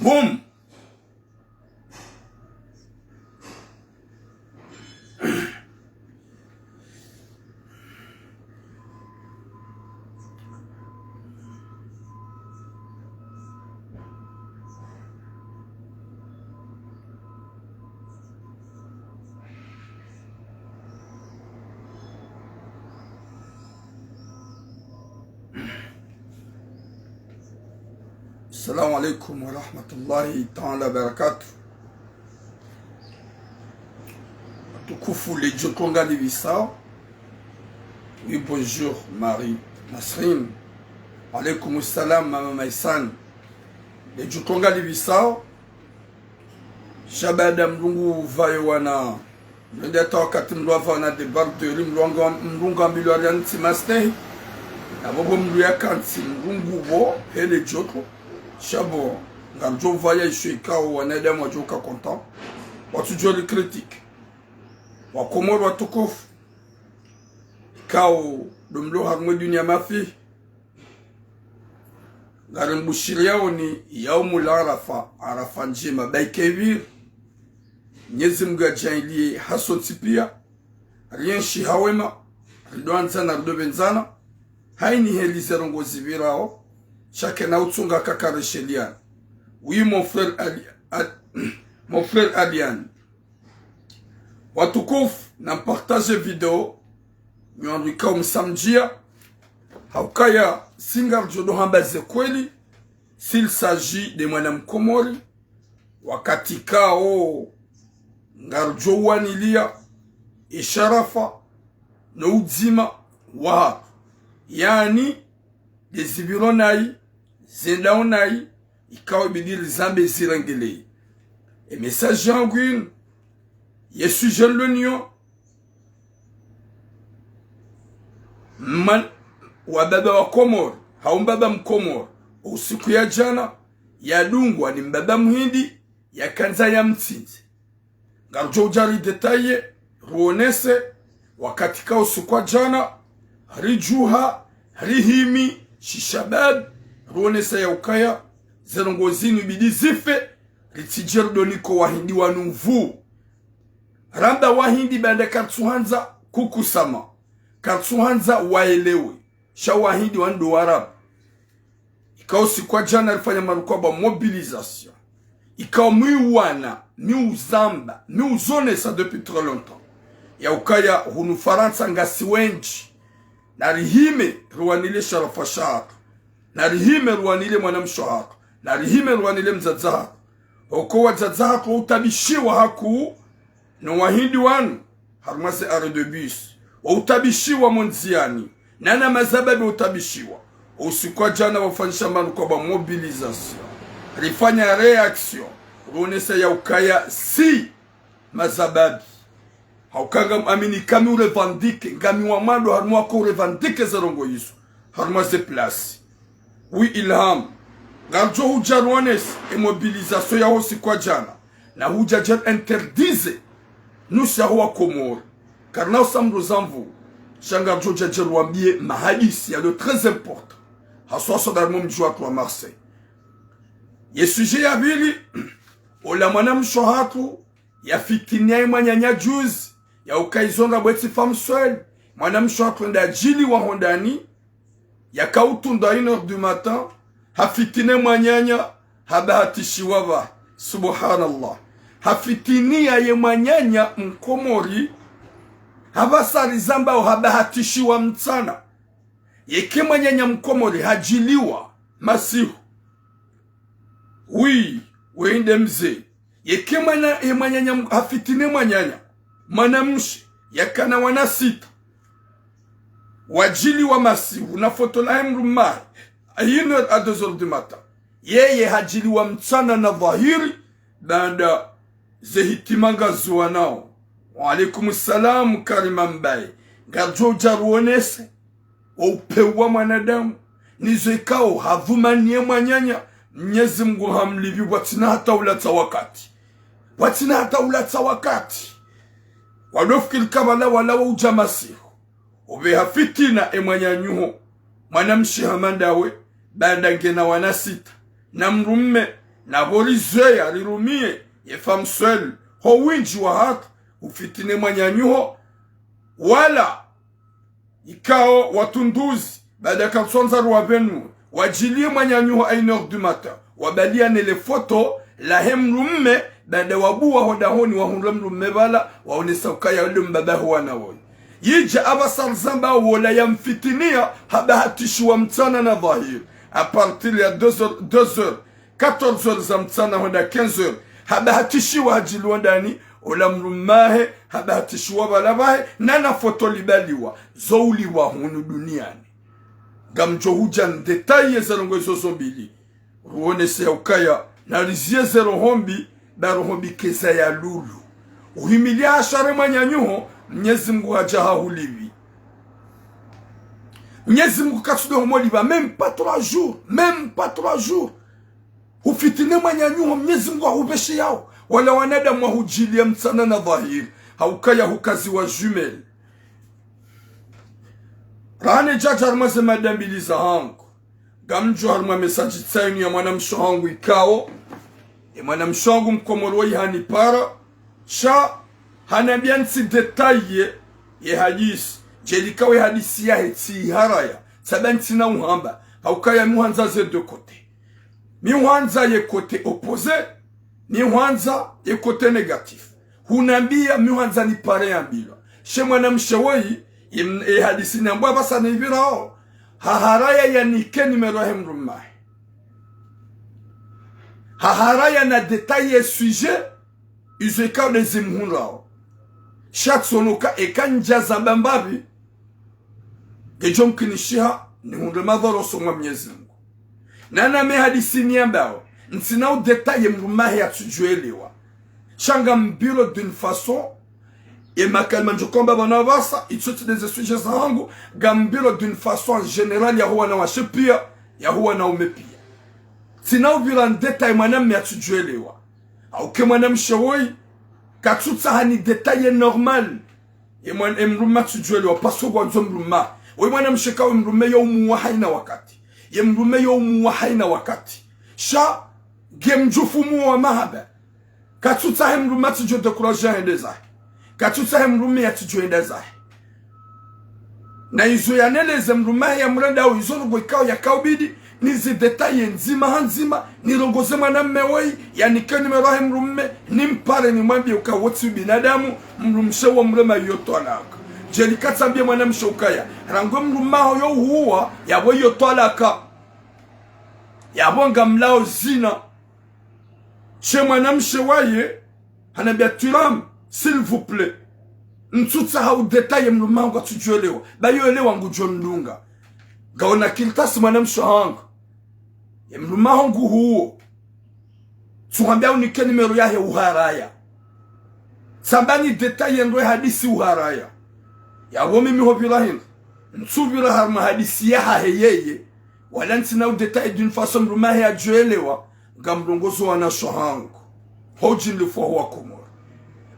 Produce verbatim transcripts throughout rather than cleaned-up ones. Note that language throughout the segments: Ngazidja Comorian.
Boum. Assalamu alaikum wa rahmatullahi ta'ala wa barakatuh. Watukufu, le djotro ngalipvisao. Oui, bonjour, Marie Nasrine. Alaikum salam, Mama Maïsane. Le djotro ngalipvisao. Sha baada mlungu pvayo wana. Mlungu hata wakati mlungu pvana débarderie, mlungu, mlungu ambilwa riantsi mastehi. Na bobo mlungu yakantsi mlungu pvo, hele djotro. Sha bo, ngamdjo pvaya isho ikao wanadamu wadjoka content. Watsudjo ri critique. Wakomori watukufu. Ikao ndo mlo harumwa dunia mafi. Ngarimbushiriyaoni yaumul Arafa, Arafa ndjema, baike pviri. Mnyezi Mungu yadjaanliye hasontsi piya, rienshi ha wema, ridwandzana, ridopvendzana, hayina heli ze ndrongoo zipvirao, sha kena utsunga kakaresheliyana. Oui, mon frère Ali, Al-, mon frère Alian. Watukufu, na mpartage video, nyi wandru ikao msamdjiya, haukaya si ngaridjo ndo hamba ze kweli, s'il s'agit de mwana mkomori, wakati ikao ngaridjo waniliya, e sharafa, no udzima, wahatru. Yaani, de zipviro nayi, zendao nayi, ikao ibidi rizambe zirengeleye. E message yangu inu, ye sujet nilo nayo, man, wa baba wa Komori, hau mbaba mkomori, usiku ya djana, yadungwa ni mbaba muhindi, yakandza yamtsindze. Ngaridjo udja ri détailler, ruonese, wakati ikao usiku wa djana, ridjuha, rihimi, shishababi, ruonese yaukaya, ze ndrongoo zinu ibidi zife, ritsidje ridoniko wahindi wanu nvu. Ramba wahindi baanda karitsuhandza kukusama, karitsuhandza waelewe, sha wahindi wanu ndo warabu. Ikao usiku wa djana rifanya marukwaba mobilisation. Ikao mwiwana, miuzamba, miuzonesa depuis très longtemps. Yaukaya hunu Farantsa ngasi wendji. Na rihime ruwanile sharafa shahatru. Na rihime ruwanile mwanamshe wahatru. Na rihime ruwanile mdzadze wahatru. Oko wadzadze wahatru wautabishiwa hakuu no wahindi wanu, harumwa ze arrêt de bus. Wautabishiwa mo ndziani. Nana mazababi wautabishiwa. Usiku wa djana wafanyisha marukwaba mobilisation. Rifanya réaction. Ruonesa yaukaya si mazababi. Hauka ngam amini ka mi urevendiquer, ngami wa mwando harumwa ko urevendiquer ze ndrongoo izo. Harumwa ze place. Oui, Ilham. Ngaridjo hudja ruonese, e mobilisation yaho usiku wa djana. Na hudja dje ri interdise, nusu yaho wa Komori. Karina usambuza nvu, sha ngaridjo dja dje ruwambiye mahadisi yalo très important. Haswa haswa harumwa mdji wahatru wa Marseille. Ye sujet ya pvili, ola mwanamshe wahatru, yafitiniya ye mwananya juzi, yaukaya izo nda bwetsi femme seule, mwanamshe wahatru nda adjiliwa hondani, yakautundwa une heure du matin, hafitini mwananya, habahatishiwa pvahe. Subhanallah. Hafitiniya ye mwananya mkomori, hapvasa rizambao habahatishiwa mtsana. Yeke mwananya mkomori hadjiliwa masihu. Oui, wende mze. Yeke mwana, ye mwananya m-, hafitini mwananya. Mwanamshe, yakana wana sita. Wadjiliwa masihu, na foto lahe mdrume wahe. À une heure à deux heures du matin. Yeye hadjiliwa mtsana na dhahiri, baanda ze hitima ngaziwanao. Wa alaikum salam, Karima Mbaye. Ngaridjo udja ruonese. Wo upvewu wa mwanadamu, nizo ikao hapvumaniye mwananya, Mnyezi Mungu hamlipvi pvwatsina hata ulatsa wakati. Pvwatsina hata ulatsa wakati. Wado fikiri ka pvala wala wa udja masihu. Upveha fitina e mwananyaho. Mwanamshe hama ndawe, baanda ngena wana sita. Na mdrume, Na pvo rizweya rirumiye ye femme seule ho windji wahatru, ufitini mwananyaho, wala ikao watunduzi, baada katsandza ruwapvenu, wadjiliye mwananyaho à une heure du matin, wabaliya ne le foto lahe mdrumme, baada wabuwa ho dahoni, wahundra mdrumme pvala, waonesa ukaya ule mbaba ho wana woyi. Yidja apvasa rizamba wola yamfitiniya, habahatishiwa mtsana na dhwahiri. À partir ya deux heures, deux heures, quatorze heures za mtsana hwenda quinze heures, habahatishiwa hadjiliwa ndani, ola mdrumme wahe, habahatishiwa pvala pvahe, na na foto libaliwa, zo uliwa hunu duniani. Ngamdjo hudja ndétailler ze ndrongoo izo zo mbili. Ruonese ya ukaya, na riziye ze roho mbi, ba roho mbi keza ya lulu. Uhimiliya ha shari mwananyaho, Mnyezi Mungu hadja hahulipvi. Mnyezi Mungu katsudo humolipva, même pas trois jours, même pas trois jours. Hufitini mwananyaho, Mnyezi Mungu hahupvesheyao. Wala wanadamu wahudjiliya mtsana na dhwahiri, ha ukaya hukaziwa jumelle. Rahana djadja harumwa ze mada mbili zahangu. Ngamdjo harumwa message tsayinu ya mwanamshe wahangu ikao, ye mwanamshe wahangu mkomori woyi hanipara, sha hanambiya ntsi détailler ye hadisi. Djeli kawe hadisi yahe tsi iharaya, tsamba ntsina uhamba, ha ukaya mi hwandza ze deux côtés. Mi hwandza ye côté opposé, mi hwandza ye côté négatif. Hunambiya mi hwandza nipare yambilwa. She mwanamshe woyi, ye, ye hadisi nambwa apvasa nayipvirao, haharaya yanike numéro yahe mdrumme wahe. Haharaya na détailler ye sujet, izo ikao nde zimhundrao. Sha tsonuka eka ndja zamba mbapvi, ngedjo mkinishiha nihundre madhara usoni mwa Mnyezi Mungu. Na nami hadisi niyambao, ntsina udétailler mdrumme wahe yatsudjuelewa. Sha ngambilo d'une façon, ye makalima ndjo hamba pvanu apvasa, itso tsi nde ze sujet zahangu, ngambilo d'une façon générale yaho wanawashe piya, yaho wanaume piya. Ntsina upvira ndétailler mwanamme yatsudjuelewa. Hauka ye mwanamshe woyi, katsutsaha nidétailler normal. Ye mwan-, ye mdrumme atsudjuelewa, parce que ngwandzo mdrumme. Woyi mwanamshe kawe mdrumme yo umuwa hayina wakati. Ye mdrumme yo umuwa hayina wakati. Sha, nge mdjufu muwa wa mahaba. Katsutsaha ye mdrumme atsudjo décourager hende zahe. Katsutsaha ye mdrumme yatsudjo henda zahe. Na izo yaneleze mdrumme wahe yamrendao, izo ndrongoo ikao yakaubidi nizidétailler ndzima ha ndzima, nirongoze mwanamme woyi, yanike numéro yahe mdrumme, nimpare nimwambiye uka wo tsi binadamu, mdrumshe wo mrema yo twalaka. Djeli katsambiye mwanamshe ukaya, rangu mdrumme waho yo uhuwa, yapvo yo twalaka. Yapvo ngamlao zina. She mwanamshe waye, hanambiya Turam, s'il vous plaît, ntsutsaha udétailler mdrumme wahangu atsudjuelewa, ba yo elewa ngudjo ndunga. Ngaona kiltasi mwanamshe wahangu. Ye mdrumme waho nguhuwo. Tsuhwambiya unike numéro yahe uharaya. Tsamba nidétailler ndro ye hadisi uharaya. Yapvo mimi hopvira hindri. Ntsupvira harumwa hadisi yahahe yeye. Wala ntsina udétailler d'une façon mdrumme wahe yadjuelewa. Ngamrongozo wanawashe wahangu. Ho udjimlifu waho wa Komori.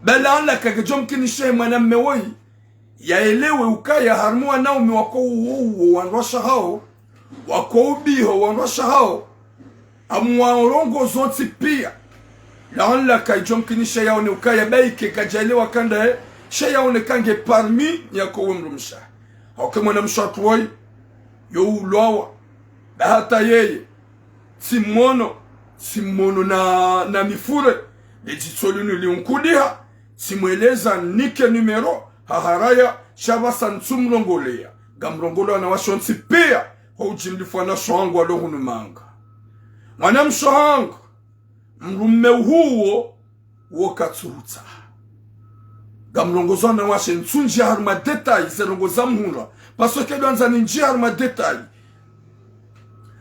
Bala anla kangedjo mkinishiha ye mwanamme woyi. Yaelewe ukaya harumwa wanaume wako uwo uwo wandru washahao. Wako ubiho wandru washahao. Amwarongozo ntsi piya. Laanla kayidjo mkinisha yaone ukaya baike kadjaelewa kanda ye, sha yaone kange parmi nyako we mdrumshe. Hauka ye mwanamshe wahatru woyi, yo ulwawa. Ba hata yeye. Tsi mwono, tsi mwono na, na mifure. Le dzitso linu liunkudiha. Tsimweleza nike numéro, haharaya, sha pvasa ntsumrongoleya. Ngamrongolea wanawashe wontsi piya, ho udjimlifu wanawashe wahangu walo hunu manga. Mwanamshe wahangu, mdrumme uhuwo, wo katsuhutsaha. Ngamrongozo wanawashe ntsundjiya harumwa détail, ze ndrongoo za mhundra. Parce que ndo handza nindjiye harumwa détail.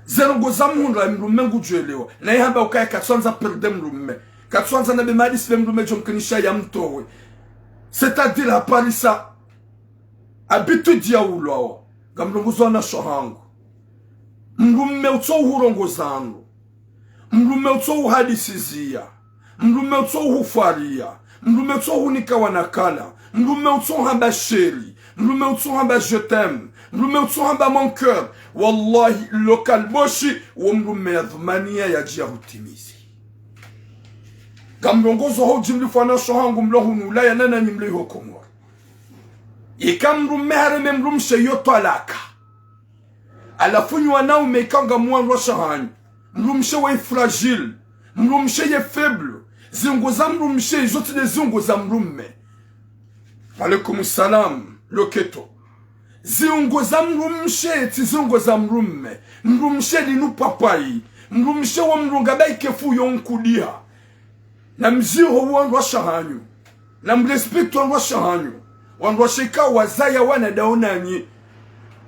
Ze ndrongoo za mhundra, mdrumme ngudjuelewa. Na yihamba ukaya katsuandza perdre mdrumme. Katsuandza na be mahadisi be mdrumme djo mkinisha yamtowe. C'est-à-dire haparisa habitude ya ulwawa. Ngamrongozo wanawashe wahangu. Mdrumme utso uhurongoza ndro. Mdrumme utso uhadisiziya. Mdrumme utso uhufwariya. Mdrumme utso uhunika wanakala. Mdrumme utso uhamba chéri. Mdrumme utso uhamba je t'aime. Mdrumme utso uhamba mon cœur. Wallahi, local boshi, wo mdrumme ya dhumaniya yadjiya hutimizi. Ngamrongozo ho udjimlifu wanasho hangu mlo hunu Ulaya na nanyi mlo iho Komori. Ika mdrume hareme mdrumshe yo twalaka. Halafu nyi wanaume ika ngamwandrwa shahanyu. Mdrumshe we fragile. Mdrumshe ye faible. Ziungo za mdrumshe izo tsi nde ziungo za mdrume. Wa alaikum salam, Loketo. Ziungo za mdrumshe tsi ziungo za mdrume. Mdrumshe linu pwapayi. Mdrumshe wo mdru ngapvo ike fu yo nkudiha. Namziho wandrwasha hanyu. Namrespecte wandrwasha hanyu. Wandrwashe ika wazaya wana ndawo nanyi.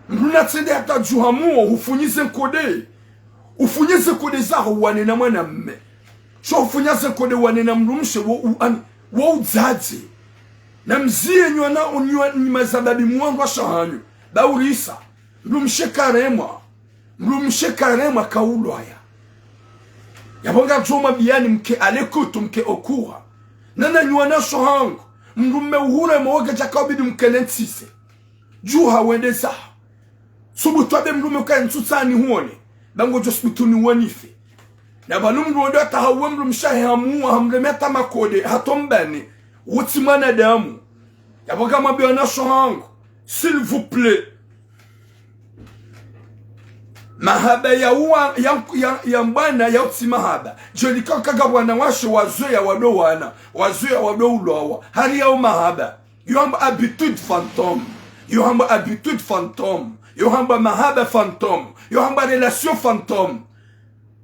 Mdru natsende hata djuha muo hufunyize nkode. Ufunyize nkode zaho wane na mwanamme. Sho ufunyaze nkode wane na mdrumshe wo u-, an-, wo udzadze. Namziye nywana unywa nyima za babi mwandrwasha hanyu. Ba urisa. Mdrumshe karemwa. Mdrumshe karemwa kaulwaya. Yapvo ngamdjo mwambiyani mke à l'écoute, mke au courant. Na nanyi wanasho hangu. Mdrume uhurema wo kadjaka ubidi mkelentsize. Djuha wende zaho. Subutu wambe mdrume uka ntsutsaha nihuone. Ba ngodjo subutu nihuone nife. Na pvanu mdru wende hata hauwe mdrumshe hahe hamuwa hamreme hata makode. Hata mbani. Wo tsi mwanadamu. Yapvo ngamwambiyo wanasho hangu. S'il vous plaît. Mahaba ya uwa, ya, ya, ya mbwana ya utsi mahaba. Djeli kaka wanawashe wazoweya wandro wana, wazoweya wandro ulwawa. Hari ya umahaba. Yo hamba habitude fantôme. Yo hamba habitude fantôme. Yo hamba mahaba fantôme. Yo hamba relation fantôme.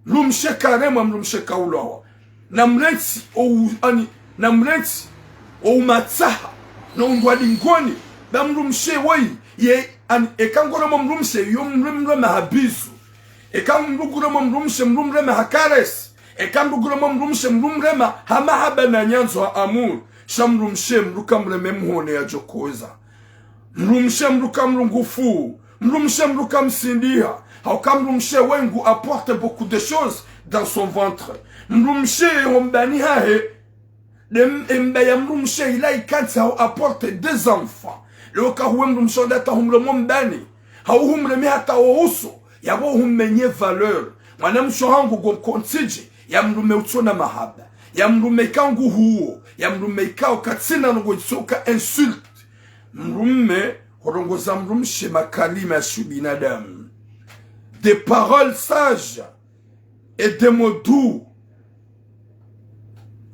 Mdrumshe karemwa, mdrumshe kaulwawa. Namrentsi, o u-, ani, namrentsi, o umatsaha, no undrwa dingoni, ba mdrumshe woyi, ye, ani, eka ngurema mdrumshe, yo mdru mrema ha bisou. Eka mdru ngurema mdrumshe, mdru mrema ha caresse. Eka mdru ngurema mdrumshe, mdru mrema ha mahaba na nyandzo ha amour. Sha mdrumshe, mdru kamreme mhone ya djokoza. Mdrumshe mdru kamrungufu, mdrumshe mdru kamsindiha, hauka mdrumshe wengu apporte beaucoup de choses dans son ventre. Mdrumshe ho mbani hahe, de m-, emba ya mdrumshe ila ikantsi hau apporte des enfants. Leo ka huwe mdrumshe wende hata humreme mbani, hau humreme hata o uso, yapvo humenye valeur. Mwanamshe hangu ngo mkontsidje, ya mdrume utsona mahaba, ya mdrume ika ngu huo, ya mdrume ikao katsina nongo itsoka insulte. Mdrume, hurongoza mdrumshe makalima ya shibinadamu. Des paroles sages et des mots doux.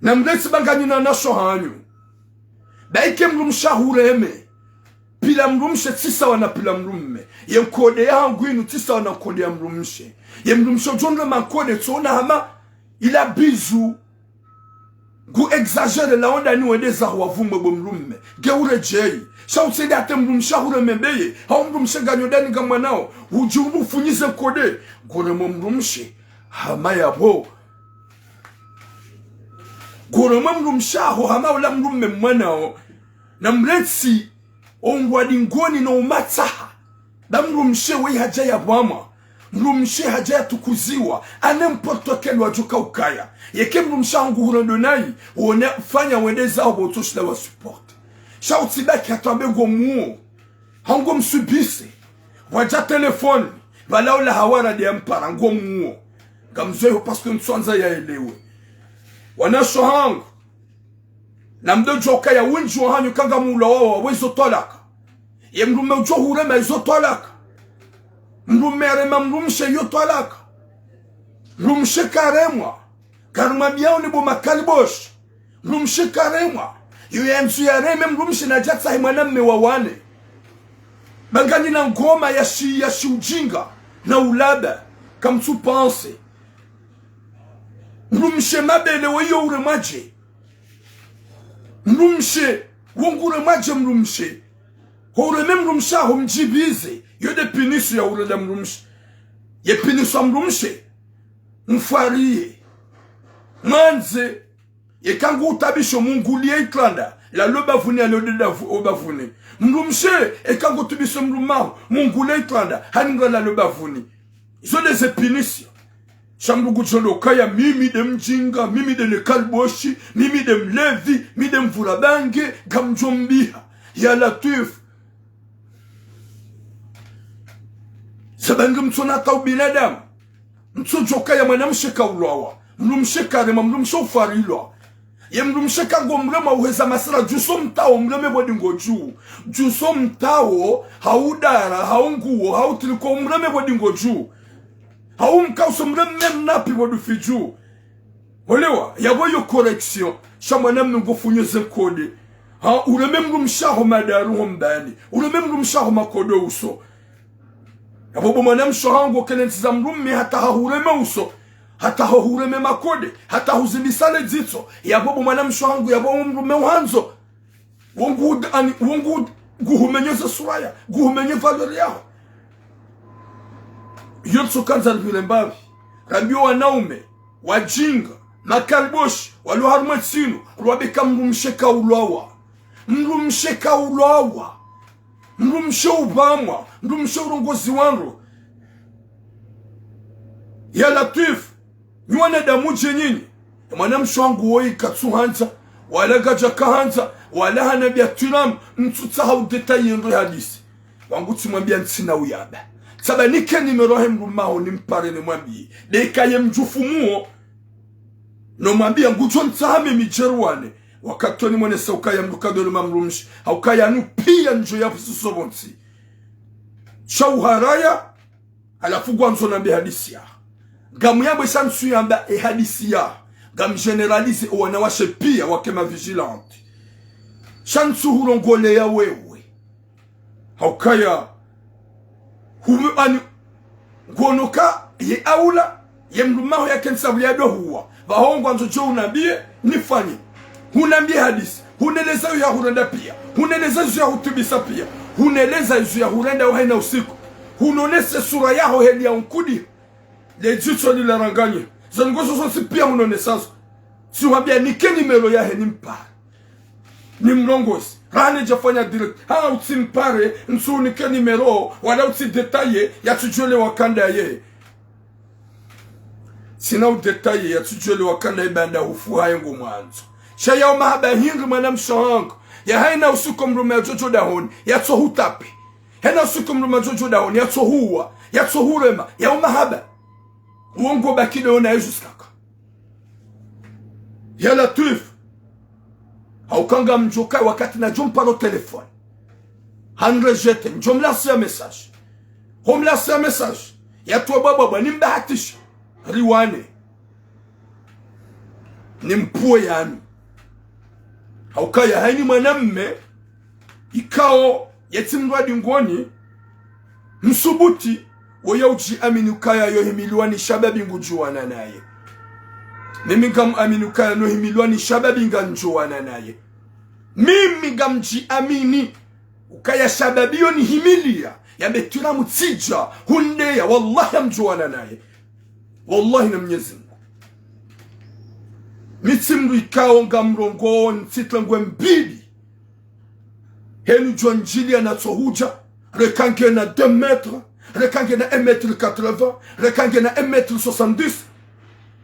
Namrentsi ba nganyi na wanasho hanyu. Ba ike mdrumshe ahureme. Pila mdrumshe tsi sawa na pila mdrume. Ye nkode ya hangu inu tsi sawa na nkode ya mdrumshe. Ye mdrumshe udjo nrema nkode tsona hama ila bisou. Ngu exagérer la onda ni wende zaho wavumwe bo mdrume. Nge uredjeyi. Sha utsende hata mdrumshe ahureme beye. Hau mdrumshe nganyo ndani nga mwanao. Udji umfunyize nkode. Nguremo mdrumshe. Hama yapvo. Nguremo mdrumshe aho hama ula mdrume mwanao. Namrentsi o undrwa dingoni no umatsaha. Ba mdrumshe woyi hadja ya pvamwa. Mdrumshe hadja ya tukuziwa. À n'importe quel wadjo ka ukaya. Yeke mdrumshe hangu hurendo nayi, wone fanya wende zaho bo utsoshinda wa supporte. Sha utsi baki hata wambe ngo muo. Hangu msubise. Wadja téléphone. Pvala ula hawara de ampara ngo muo. Ngamzoweho parce que ntswandza ya elewe. Wanasho hangu. Namdodjoka ya wendji wahanyu ika ngamulwawa wa wezo twalaka. Ye mdrume udjo hurema izo twalaka. Mdrume arema mdrumshe yo twalaka. Mdrumshe karemwa. Karemwa biyauni bo makaliboshi. Mdrumshe karemwa. Yo yandzo yareme mdrumshe nadja tsahe mwanamme wa wane. Ba nganyi na ngoma ya shi, ya shi ujinga. Na ulaba. Kamtsu pense. Mdrumshe mabele wo yo uremwadje. Mdrumshe, wo nguremwadje mdrumshe. Ho ureme mdrumshe aho mdjibize. Yo nde punition ya urenda mdrumshe. Ye punition ya mdrumshe. Mfwariye. Mwandze. Yeka ngu utabisho munguliye itranda. Lala o bavuni ale o deda vu-, o bavuni. Mdrumshe, yeka ngu utubisho mdrume aho. Munguliye itranda. Haninga lala o bavuni. Izo nde ze punition. Sha mdru ngudjo ndo kaya, mimi nde mjinga, mimi nde le kalboshi, mimi nde mlevi, mi nde mvura bange, ngamdjo mbiha. Ya Latwif. Sabangi mtsona hata ubinadamu. Mtsodjo kaya mwanamshe kaulwawa. Mdrumshe karema, mdrumshe ufwarilwa. Ye mdrumshe ka ngo mrema uheza masira, djuso mtawo mreme pvo dingo dju. Djuso mtawo, hau dara, hau nguo, hau tricot mreme pvo dingo dju. Hau mkauso mreme mnapi pvo dufi dju. Olewa, yapvo yo correction. Sha mwanamme ngo funyo ze nkode. Ha, ureme mdrumshe aho madaru ho mbani. Ureme mdrumshe aho makode uso. Yapvo bo mwanamshe hangu kene ntsiza mdrumme hata hahureme uso. Hata hahureme makode. Hata huzibisa le dzitso. Yapvo bo mwanamshe hangu, yapvo mdrumme uhandzo. Wongu, ani, wongu, nguhumenye ze sura ya, nguhumenye valeur yaho. Yo ntsu kandza ripvire mbapvi. Rambiyo wanaume, wajinga, makaliboshi, walo harumwa ntsinu, rwabeka mdrumshe kaulwawa. Mdrumshe kaulwawa. Mdrumshe upvamwa, mdrumshe urongozi wandru. Ya Latwif, nyi wanadamu dje nyinyi? E mwanamshe wangu woyi katsuhandza, wala kadjakahandza, wala hanambiya twiramu, ntsutsaha udétailler ndro ye hadisi. Wangu tsimwambiya ntsina uyaba. Tsamba nike numéro yahe mdrumme aho nimpare nimwambiye. Be eka ye mdjufu muwo, no mwambiya ngudjo ntsaha mimi djeruwane. Wakati wo nimwonesa ukaya mdru kadolo mamdrumshe. Haukaya nu piya ndjo ya pvisuso pvontsi. Sha uharaya, halafu ngwandzo nambe hadisi ya. Ngamu yambe sha ntsu yamba e hadisi ya. Ngamu généraliser o wanawashe piya wake ma vigilante. Sha ntsu hurongoleya wewe. Haukaya, hume ani, ngonoka, ye aula, ye mdrumme aho yake ntsabu ya dohuwa. Pvaho ngwandzo djo unambiye, nifanye. Hunambiye hadisi, huneleza yo ya hurenda piya. Huneleza zo ya hutubisa piya. Huneleza zo ya hurenda uhayina usiku. Hunonese sura yaho heli ya unkudi. Le dzitso lila ranganye. Zo ndrongo zontsi piya hunonesazo. Tsi wambiya nike numéro yahe nimpare. Ni mrongozi. Raha ne djafanya direct. Ha utsi mpare, ntsu nike numéro, wala utsi détailler, yatsudjwele wakanda ye. Tsina udétailler, yatsudjwele wakanda ye banda hufu haye ngo mwandzo. Sha yao mahaba hindri mwanamshe hangu. Ya hayina usiku mdrumme yadjo djo dahoni, yatso hutape. Hayina usiku mdrumme yadjo djo dahoni, yatso huwa, yatso hurema, yao mahaba. Wongo baki de ona Yesu skaka. Ya Latwif. Hauka ngamdjo kaya wakati nadjo mparo téléphone. Hanrejeter, ndjo mlancer ya message. Ho mlancer ya message. Yatwa baba baba, nimbahatisha. Riwane. Nimpvuwe yanu. Haukaya hayini mwanamme, ikao yetsi mdru wa dingoni, msubuti, woye udjiamini ukaya yo himiliwa ni shababi ngudjuwana naye. Mimi ngamuamini ukaya no himiliwa ni shababi ngamdjuwana naye. Mimi ngamdjiamini ukaya shababi yo nihimiliya, yambe twiramu tsidja, hundeya, wallahi ngamdjuwana naye. Wallahi na Mnyezi Mungu. Mi tsi mdru ikao ngamrongoo ntsitrengwe mbili. Henu djo ndjiliya na tso hudja, reka ngena deux mètres, reka ngena un mètre quatre-vingts, reka ngena un mètre soixante-dix.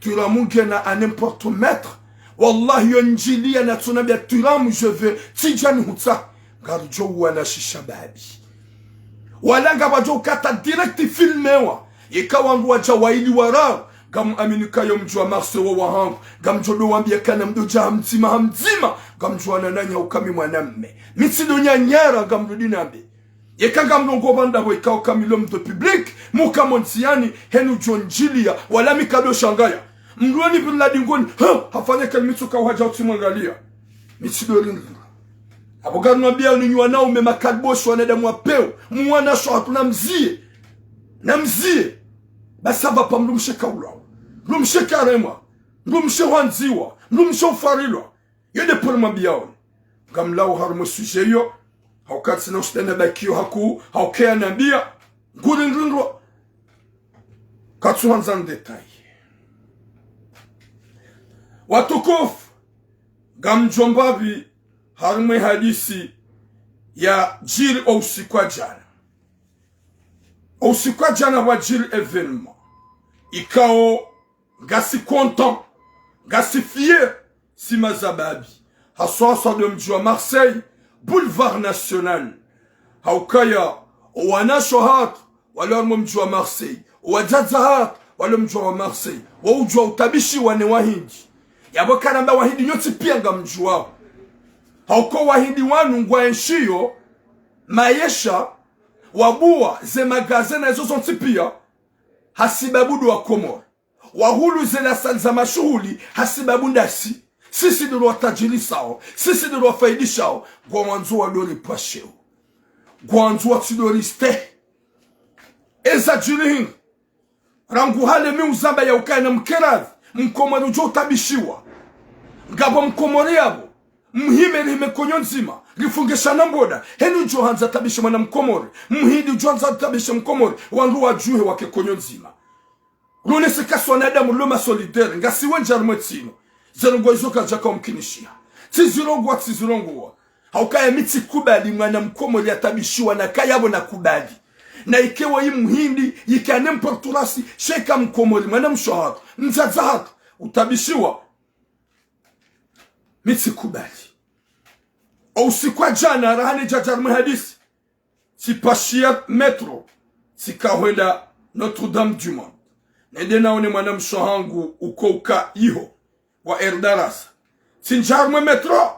Twiramu ngena à n'importe mètre. Wallahi yo ndjiliya na tso nambiya twiramu je veux, tsidja nihutsaha. Ngaridjo uwana shishababi. Wala ngapvadjo ukata direct filmewa. Yeka wandru wadja wayili wararu, ngamuamini ukaya mdji wa Marseille wo wahangu. Ngamdjo do wambiya kana mdo dja ha mdzima ha mdzima, ngamdjuwana nanyi hauka mi mwanamme. Mi tsi do nyanyara ngamdo dinambe. Yeka ngamrongoo pvanu ndapvo ikao kamilo mdo public, muka mo ntsiyani, henu djo ndjiliya, wala mi kado shangaya. Mdru wani pvila dingoni, ha, hafanya kali mi tsuka uhadja utsi mwangaliya. Mi tsi do ringi. Apvo ngarinwambiya ninyi wanaume makaliboshi wanadamu wa pewu, mwana sho hatru na mziye. Na mziye. Basi apvapvo mdrumshe kaulwawa. Mdrumshe karemwa. Mdrumshe hwandziwa. Mdrumshe ufarilwa. Yo nde pvo rimwambiyao. Ngamlawo harumwa sujet yo. Hauka tsina ushindana bakiyo haku. Hauka yanambiya. Nguri nrindwa. Katsuhandza ndetaye. Watukufu. Ngamdjo mbapvi harumwa ye hadisi yadjiri o usiku wa djana. O usiku wa djana pvwadjiri événement ikao ngasi content, ngasi fier, si mashababi. Haswa haswa de mdji wa Marseille, Boulevard National. Haukaya, o wanasho hatru, walo harumwa mdji wa Marseille, o wadzadze hatru, walo mdji wa Marseille, wo udjuwa utabishiwa ne wahindji. Yapvo karamba wahindi nyontsi piya ngamdjuwao. Hauka wahindi wanu ngwaenshiyo, mayesha, wabuwa, ze magaze na izo zontsi piya, hasibabu ndo wakomori. Wahulu ze lasali za mashuhuli, hasibabu ndasi. Sisi ndo rwatajirisao, sisi ndo rwafaidishao, ngwandzo wadoripvwasheo. Ngwandzo watsidoristehi. Eza djiri hindri. Rangu hale mi uzamba ya ukaya na mkeradhi, mkomori udjo utabishiwa. Ngapvo mkomori yapvo, mhime rihime konyo ndzima, rifunge shana mboda, heni udjo handza tabishe mwana mkomori, mhindi udjo handza tabishe mkomori, wandru wadjuhe wake konyo ndzima. Rune sika swanadamu loma solidaire, ngasi wendji harumwe ntsi inu. Ze ndrongoo izo kazidjaka umkinishiha. Tsizirongowa, tsizirongowa. Haukaya mi tsikubali mwana mkomori yatabishiwa na kaya pvo nakubali. Na ike wo yi mhindi, yike n'importe quoi, sha ika mkomori, mwana mshe hatru, mdzadze hatru, utabishiwa. Mi tsikubali. O usiku wa djana, raha nidjadja harumwe hadisi. Tsipashiya métro, tsika hwenda Notre-Dame du Monde. Nende naone mwana mshe hangu uko uka iho, wa Erdarasa. Tsindja harumwe métro,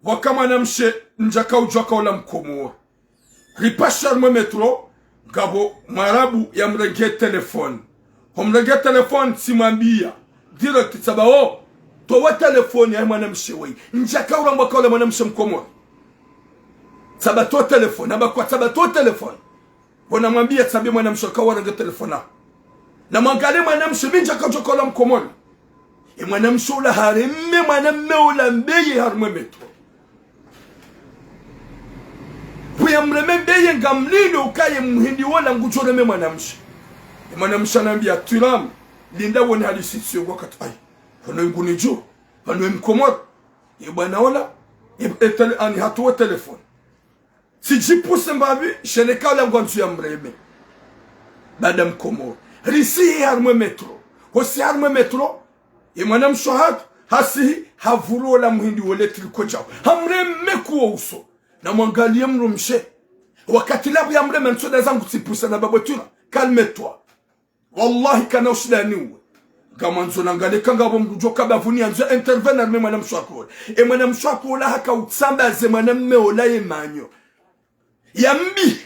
pvwaka mwana mshe ndjaka udjuwa ka ola mkomori. Ripasha harumwe métro, ngapvo mwarabu yamrenge téléphone. Homrenge téléphone, tsimwambiya direct, tsamba o, towa téléphone ya mwana mshe weyi. Ndjaka urambwa ka ola mwana mshe mkomori. Tsamba towa téléphone, amba kwa tsamba towa téléphone. Pvo namwambiya tsambe mwana mshe ka warenge téléphone. Namwangaliye mwana mshe, mi ndjaka udjuwa ka ola mkomori. E mwana mshe ola hareme mwana mme ola mbeye harumwe métro. Pvo yamreme mbeye ngamlindo ukaya mhindi wola ngudjo reme mwana mshe. E mwana mshe hanambiya Thuram, linda wone hali situation wakati ayi. Pvanu ngunidjuwa, pvanu mkomori. E bwana ola, e, e tele, ani hatowa téléphone. Tsidjipvuse mbapvi, sha neka ola ngwandzo yamreme. Baada mkomori. Risihi harumwe métro. Hosihi harumwe métro, e mwana mshe hatru, hasihi, hapvuru ola mhindi wola tilikodjao. Hamreme kuwo uso. Namwangaliye mdrumshe. Wakati lapvo yamreme ntsoda zangu tsipvusa namba bo Thuram, calme-toi. Wallahi kana ushindani uwe. Ngamwandzo nangaliye ka ngapvo mdru djo ka bapvuni yandzo intervenir harumwe mwana mshe hatru ola. E mwana mshe hatru ola haka utsambaze mwana mme ola ye manyo. Yambi.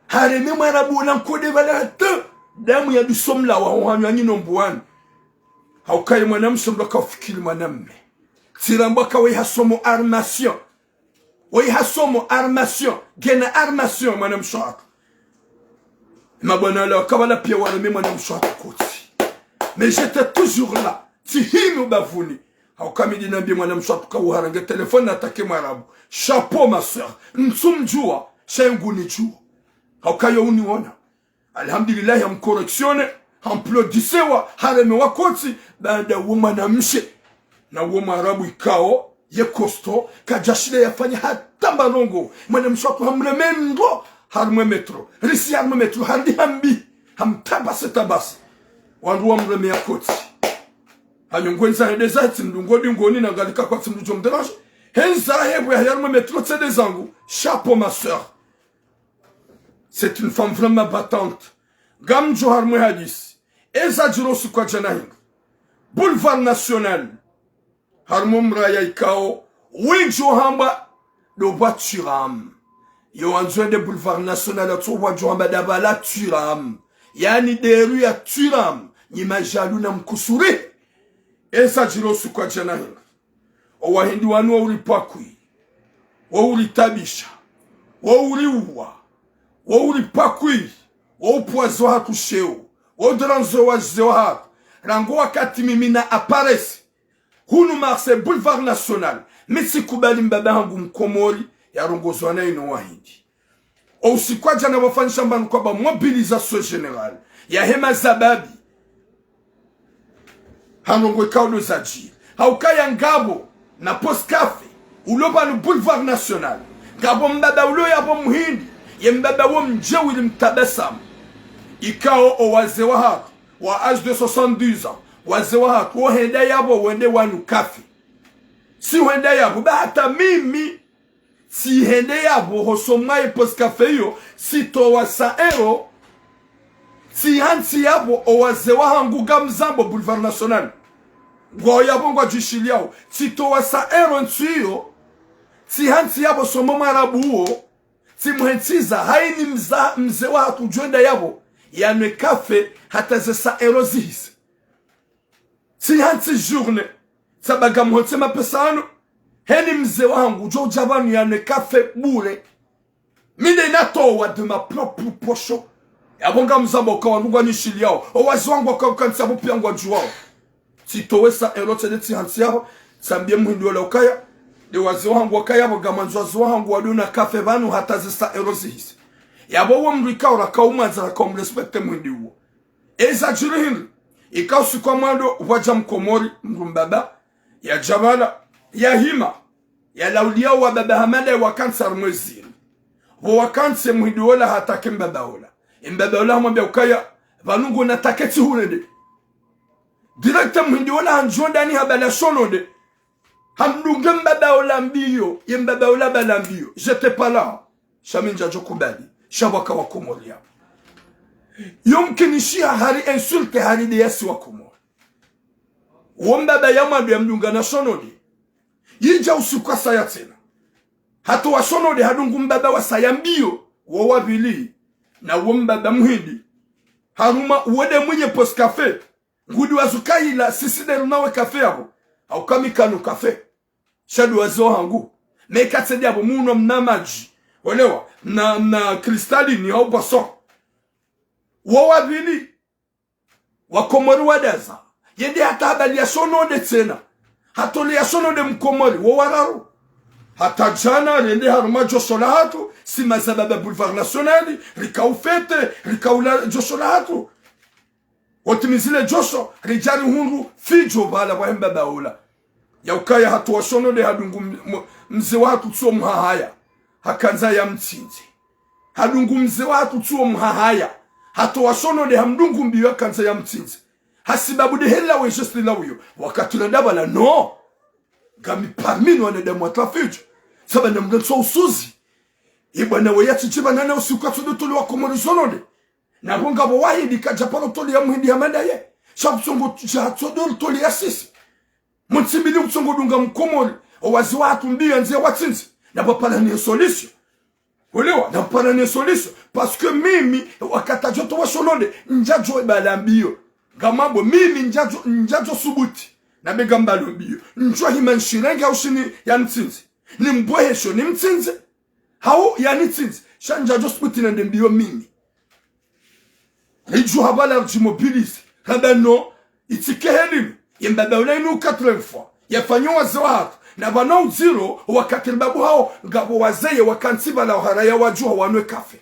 Hareme mwarabu ola nkode pvala hata. Damu ya dusomla wa uhanywa nyino mbuwani. Haukaya mwana mshe mdru ka ufikiri mwana mme. Tsirambwa ka weyi hasomo armation. Weyi hasomo armation, ngena armation mwana mshe hatru. Mabwana wala waka pvala piya wareme mwana mshe hatru kotsi. Mais j'étais toujours là. Tsihimi ubapvuni. Hauka mi ndinambiye mwana mshe hatru ka uharenge téléphone natake mwarabu. Chapeau ma sœur. Ntsumdjuwa, sha ngunidjuwa. Hauka yo uniona. Alhamdulillahi, hamcorrectionné, hamplodisewa, haremewa kotsi, baada wo mwana mshe. Na wo mwarabu ikao, ye costaud, kadjashinda yafanya hata mba ndrongoo. Mwana mshe hatru hamreme ndro, harumwe métro. Risihi harumwe métro, harudi hambi, hamtabase tabase. Wandru wamremeya kotsi. Hanyo ngwendza hende zahe tsi mdru ngodi ngoni nangaliye ka kwatsi mdru djo mdéranger. Hendza hepvo yahe harumwe métro tsende zangu. Chapeau ma sœur. C'est une femme vraiment battante. Ngamdjo harumwe hadisi. Eza djiri usiku wa djana hindri. Boulevard National. Harumwe mraya ikao. Wendji uhamba. Ndo pvwa Thuram. Yo wandzo wende Boulevard National atso wadjo hamba ndapvala Thuram. Yaani nde rue ya Thuram. Nyi madjalu na mkusuri. Eza djiri usiku wa djana hindri. O wahindi wanu wo uripvakwi, wo uritabisha, wo uriuwa, wo uripvakwi, wo upvwaza wahatru sheo, wo udrandze wazee wahatru. Rangu wakati mimi na aparece hunu Marseille, Boulevard National, mi tsikubali mbaba hangu mkomori yarongozwa na ino wahindi. O usiku wa djana wafanyisha mbanu kwamba mobilisation générale yahe mazababi. Ha ndrongoo ikao ndo zadjiri. Haukaya ngapvo na Poste Café, ulo pvanu Boulevard National. Ngapvo mbaba ulo yapvo mhindi, ye mbaba wo mdjewili mtabasamu. Ikao o wazee wahatru, wa âge de soixante-dix ans, wazee wahatru, wo henda yapvo wende wanu café. Tsi hwenda yapvo, ba hata mimi, tsihende yapvo, hosoni mwa ye Poste Café iyo, tsitowa cent euros, tsihantsi yapvo, o wazee wahangu ngamzambo Boulevard National. Ngwao yapvo ngwadjishiliyao. Tsitowa sa euro ntsiyo. Tsihantsi yapvo somo mwarabu uwo. Tsimuhentsiza. Hayini mza-, mze wahatru djwenda yapvo yanwe kafe hata ze sa euro zihise. Tsihantsi journée. Tsamba ngamhontse mapesa yanu. Heni mze wahangu djo udja pvanu yanwe kafe bure. Mi nde natowa de ma propre poche. Yapvo ngamzamba uka wandru ngwanishiliyao. Owazee wangu waka-, wakantsi yapvo piya ngwadjuwao. Tsitowe sa euro tsende tsihantsi yapvo. Tsambiye muhindi wola ukaya. Nde wazee wahangu wakaya pvo ngamwandzo wazee wahangu wadjo na kafe pvanu hata ze sa euro zihise. Yapvo wo mdru ikao raka umwandza raka umrespecte muhindi uwo. Eza djiri hindri. Ika usiku wa mwando, pvwadja mkomori, mdru mbaba, yadja pvala, yahima, yalauliya wababa hama nde wakantsi harumwa ezini. Pvo wakantsi muhindi wola hatake mbaba wola. Embaba wola hamwambiya ukaya, pvanu ngo natake tsi hurende. Direct muhindi wola handjo ndani habala shononde. Hamdunge mbaba wola mbiyo, ye mbaba wola bala mbiyo. J'étais pas là. Sha mi ndjadjo kubali. Sha pvwaka wakomori yapvo. Yomkinishiha hari insulte hari de yasi wakomori. Wo mbaba ya mwando yamdunga na shononde. Yidja usiku wasaya tsena. Hatowa shononde hadungu mbaba wasaya mbiyo. Wo wa pvili. Na wo mbaba muhindi. Haruma wo nde mwinyi poste café. Ngudi wazo ukaya sisi nde runawe kafe yapvo. Hauka mi kanu kafe. Sha nde wazee wahangu. Meka tsende yapvo mnwa mna madji. Welewa, mna, mna cristalline hau boisson. Wo wa pvili. Wakomori wadaza. Yende hata habaliya shononde tsena. Hatoleya shononde mkomori. Wo wa raru. Hata djana, rende harumwa djosho lahatru. Si mazababa Boulevard National. Rika ufete, rika ula djosho lahatru. Wotimizi le djosho, ridja rihundru, fidjo pvala pvwahe mbaba wola. Ya ukaya hatowa shononde hadungu m-, m-, mze wahatru tsuwo mhahaya. Hakandza yamtsindze. Hadungu mze wahatru tsuwo mhahaya. Hatowa shononde hamdungu mbiyo hakandza yamtsindze. Hasibabu de hela we geste la uyo. Wakati la ndapvala, no. Ngami parmi no wanadamu watrafidjo. Saba na mdru ntso usuzi. Ibwana we yatsidjiba nana usiku katsodo tole wakomori shononde. Na pvo ngapvo wahindi kadja paro tole ya muhindi hama ndaye. Sha kutsongo dja tsodo tole ya sisi. Mtsimbili kutsongo dunga mkomori. Owazee wahatru mbiyo yandze watsindze. Na pvapvana ne solution. Welewa, na pvapvana ne solution. Parce que mimi, wakati adjo towa shononde, ndjadjo bala mbiyo. Ngamwambo, mimi ndjadjo, ndjadjo subuti. Na be ngambalo mbiyo. Ndjo hima nshirenge hau shini yanitsindze. Nimbohesho, nimtsindze. Hau yanitsindze. Sha ndjadjo subuti nende mbiyo mimi. Ridjuha pvala ridjimobilize. Ramba no, itsike helinu. Ye mbaba ula inu quatre-vingts fois. Yafanya wazee wahatru. Na pvanu udziro, wakati ribabu hao, ngapvo wazee ye wakantsi pvala oharaya wadjuha wanwe kafe.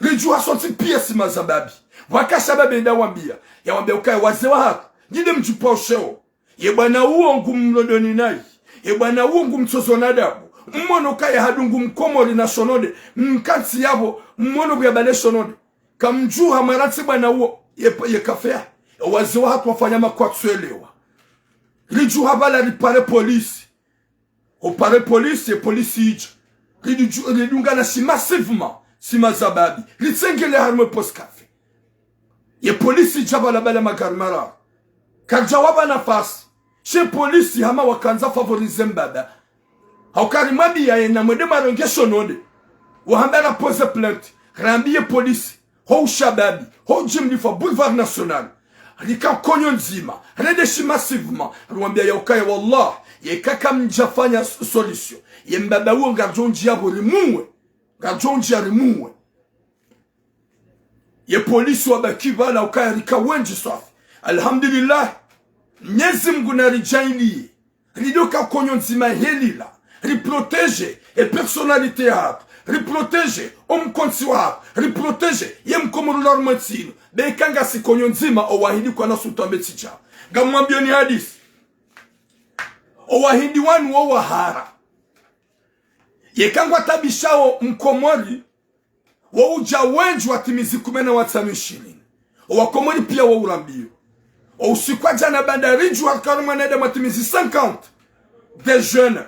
Ridjuha sontsi piya si mazababi. Pvwaka shababi nda wambiya. Yawambiya ukaya wazee wahatru. Nyi nde mdjipva usheo. Ye bwana uwo ngumlondoni nayi. Ye bwana uwo ngumtsozo na adabu. Mmono ukaya hadungu mkomori na shononde. Mkantsi yapvo. Mmono pvwa bale shononde. Kamdjuha mwarantsi bwana uwo. Ye, ye kafe ya. Owazee wahatru wafanya makwatsu elewa. Ridjuha pvala ripare polisi. Opare polisi, ye polisi idja. Ridju-, ridungana si massivement, si mazababi. Ritsengele harumwa poste café. Ye polisi idja pvala pvala magari mararu. Karidja wapva nafasi. She polisi hama wakandza favoriser mbaba. Hauka rimwambiya yena mwende mwarenge shononde. Wahamba rapoze plainte. Rambiye polisi. Ho ushababi, ho ujimlifu wa Boulevard National. Rika konyo ndzima, rende shi massivement, riwambiya ya ukaya wallah, yeka kamdjafanya s-, solution. Ye mbaba uwo ngaridjo undjiya pvo rimuwe. Ngaridjo undjiya rimuwe. Ye polisi wabaki pvala ukaya rika wendji swafi. Alhamdulillah. Mnyezi Mngu naridjaanliye. Ridoka konyo ndzima helila. Riprotéger e personnalité yahatru. Riprotéger o mkontsi wahatru. Riprotéger ye mkomori ula harumwa entsi inu. Beka ngasi konyo ndzima owahidi kwana sultan betsidja. Ngamwambiyoni hadisi. Owahidi wanu wo wahara. Yeka ngwatabishao mkomori. Wo udja wendji watimizi kume na watsanu ishirini. Owakomori piya wo urambiyo. O usiku wa djana baanda ridjuha rika harumwa wanadamu watimizi cinquante. Des jeunes.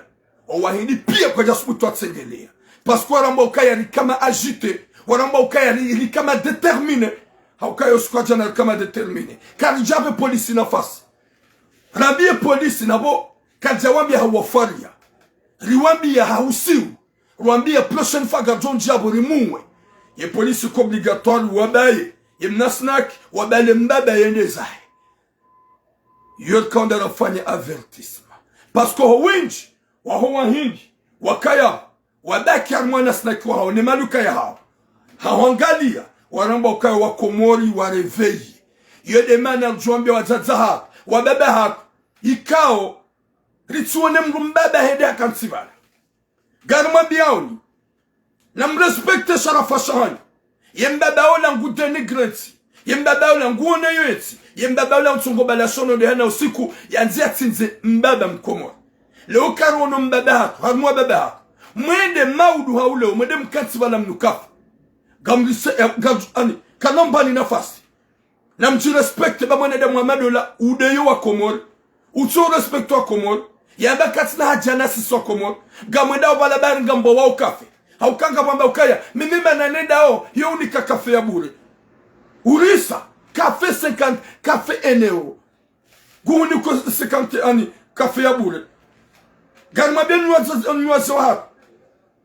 Owahindi piya kwadja subutu watsengeleya. Parce que waramba ukaya rika ma agité. Waramba ukaya ri-, rika ma déterminé. Ha ukaya usiku wa djana rika ma déterminé. Karidjapve polisi nafasi. Rambiye polisi napvo, kadja wambiya hawafariya. Riwambiya hawusiu. Rwambiya prochaine fois kadjo ndjia pvo rimuwe. Ye polisi ko obligatoire wabaye. Ye mna snack, wabale mbaba yende zahe. Yo rikaonda rafanye avertissement. Parce que ho wendji, waho wahindi, wakaya, wabaki harimwa na snack wahawo, ne maduka yahawo. Hahwangaliya, waramba ukaya wa Komori, wa réveil. Yo nde mana ridjo wambiya wadzadze hatru, wababa hatru. Ikao, ritsiwone mdru mbaba hende hakantsi pvala. Ngarimwambiyao nyi, namrespecte sharafa shahanyu. Ye mbaba ola ngudénigré ntsi. Ye mbaba ola nguoneyo entsi. Ye mbaba ola ngutsongo bala shono nde hana usiku, yandzi yatsindze mbaba Mkomori. Leo karono mbaba hatru, harimwa baba hatru. Mwende maudu hauleo, mwende mkantsi pvala mnukafu. Ngamrise, eh, ngam-, ani, kanombani nafasi. Namdjirespecte ba mwanadamu wa madola, udeyo wa Komori. Utso respecte wa Komori. Yamba katsina hadja na sisi wa Komori. Ngamwendao pvala bari ngambo wao kafe. Hauka ngapvamba ukaya, mimi mana nendao, yo unika kafe ya bure. Urisa, kafe cinquante, kafe un euro. Nguhuniko cinquante ani, kafe ya bure. Ngarimwambiya nyi waze-, nyi wazee wahatru.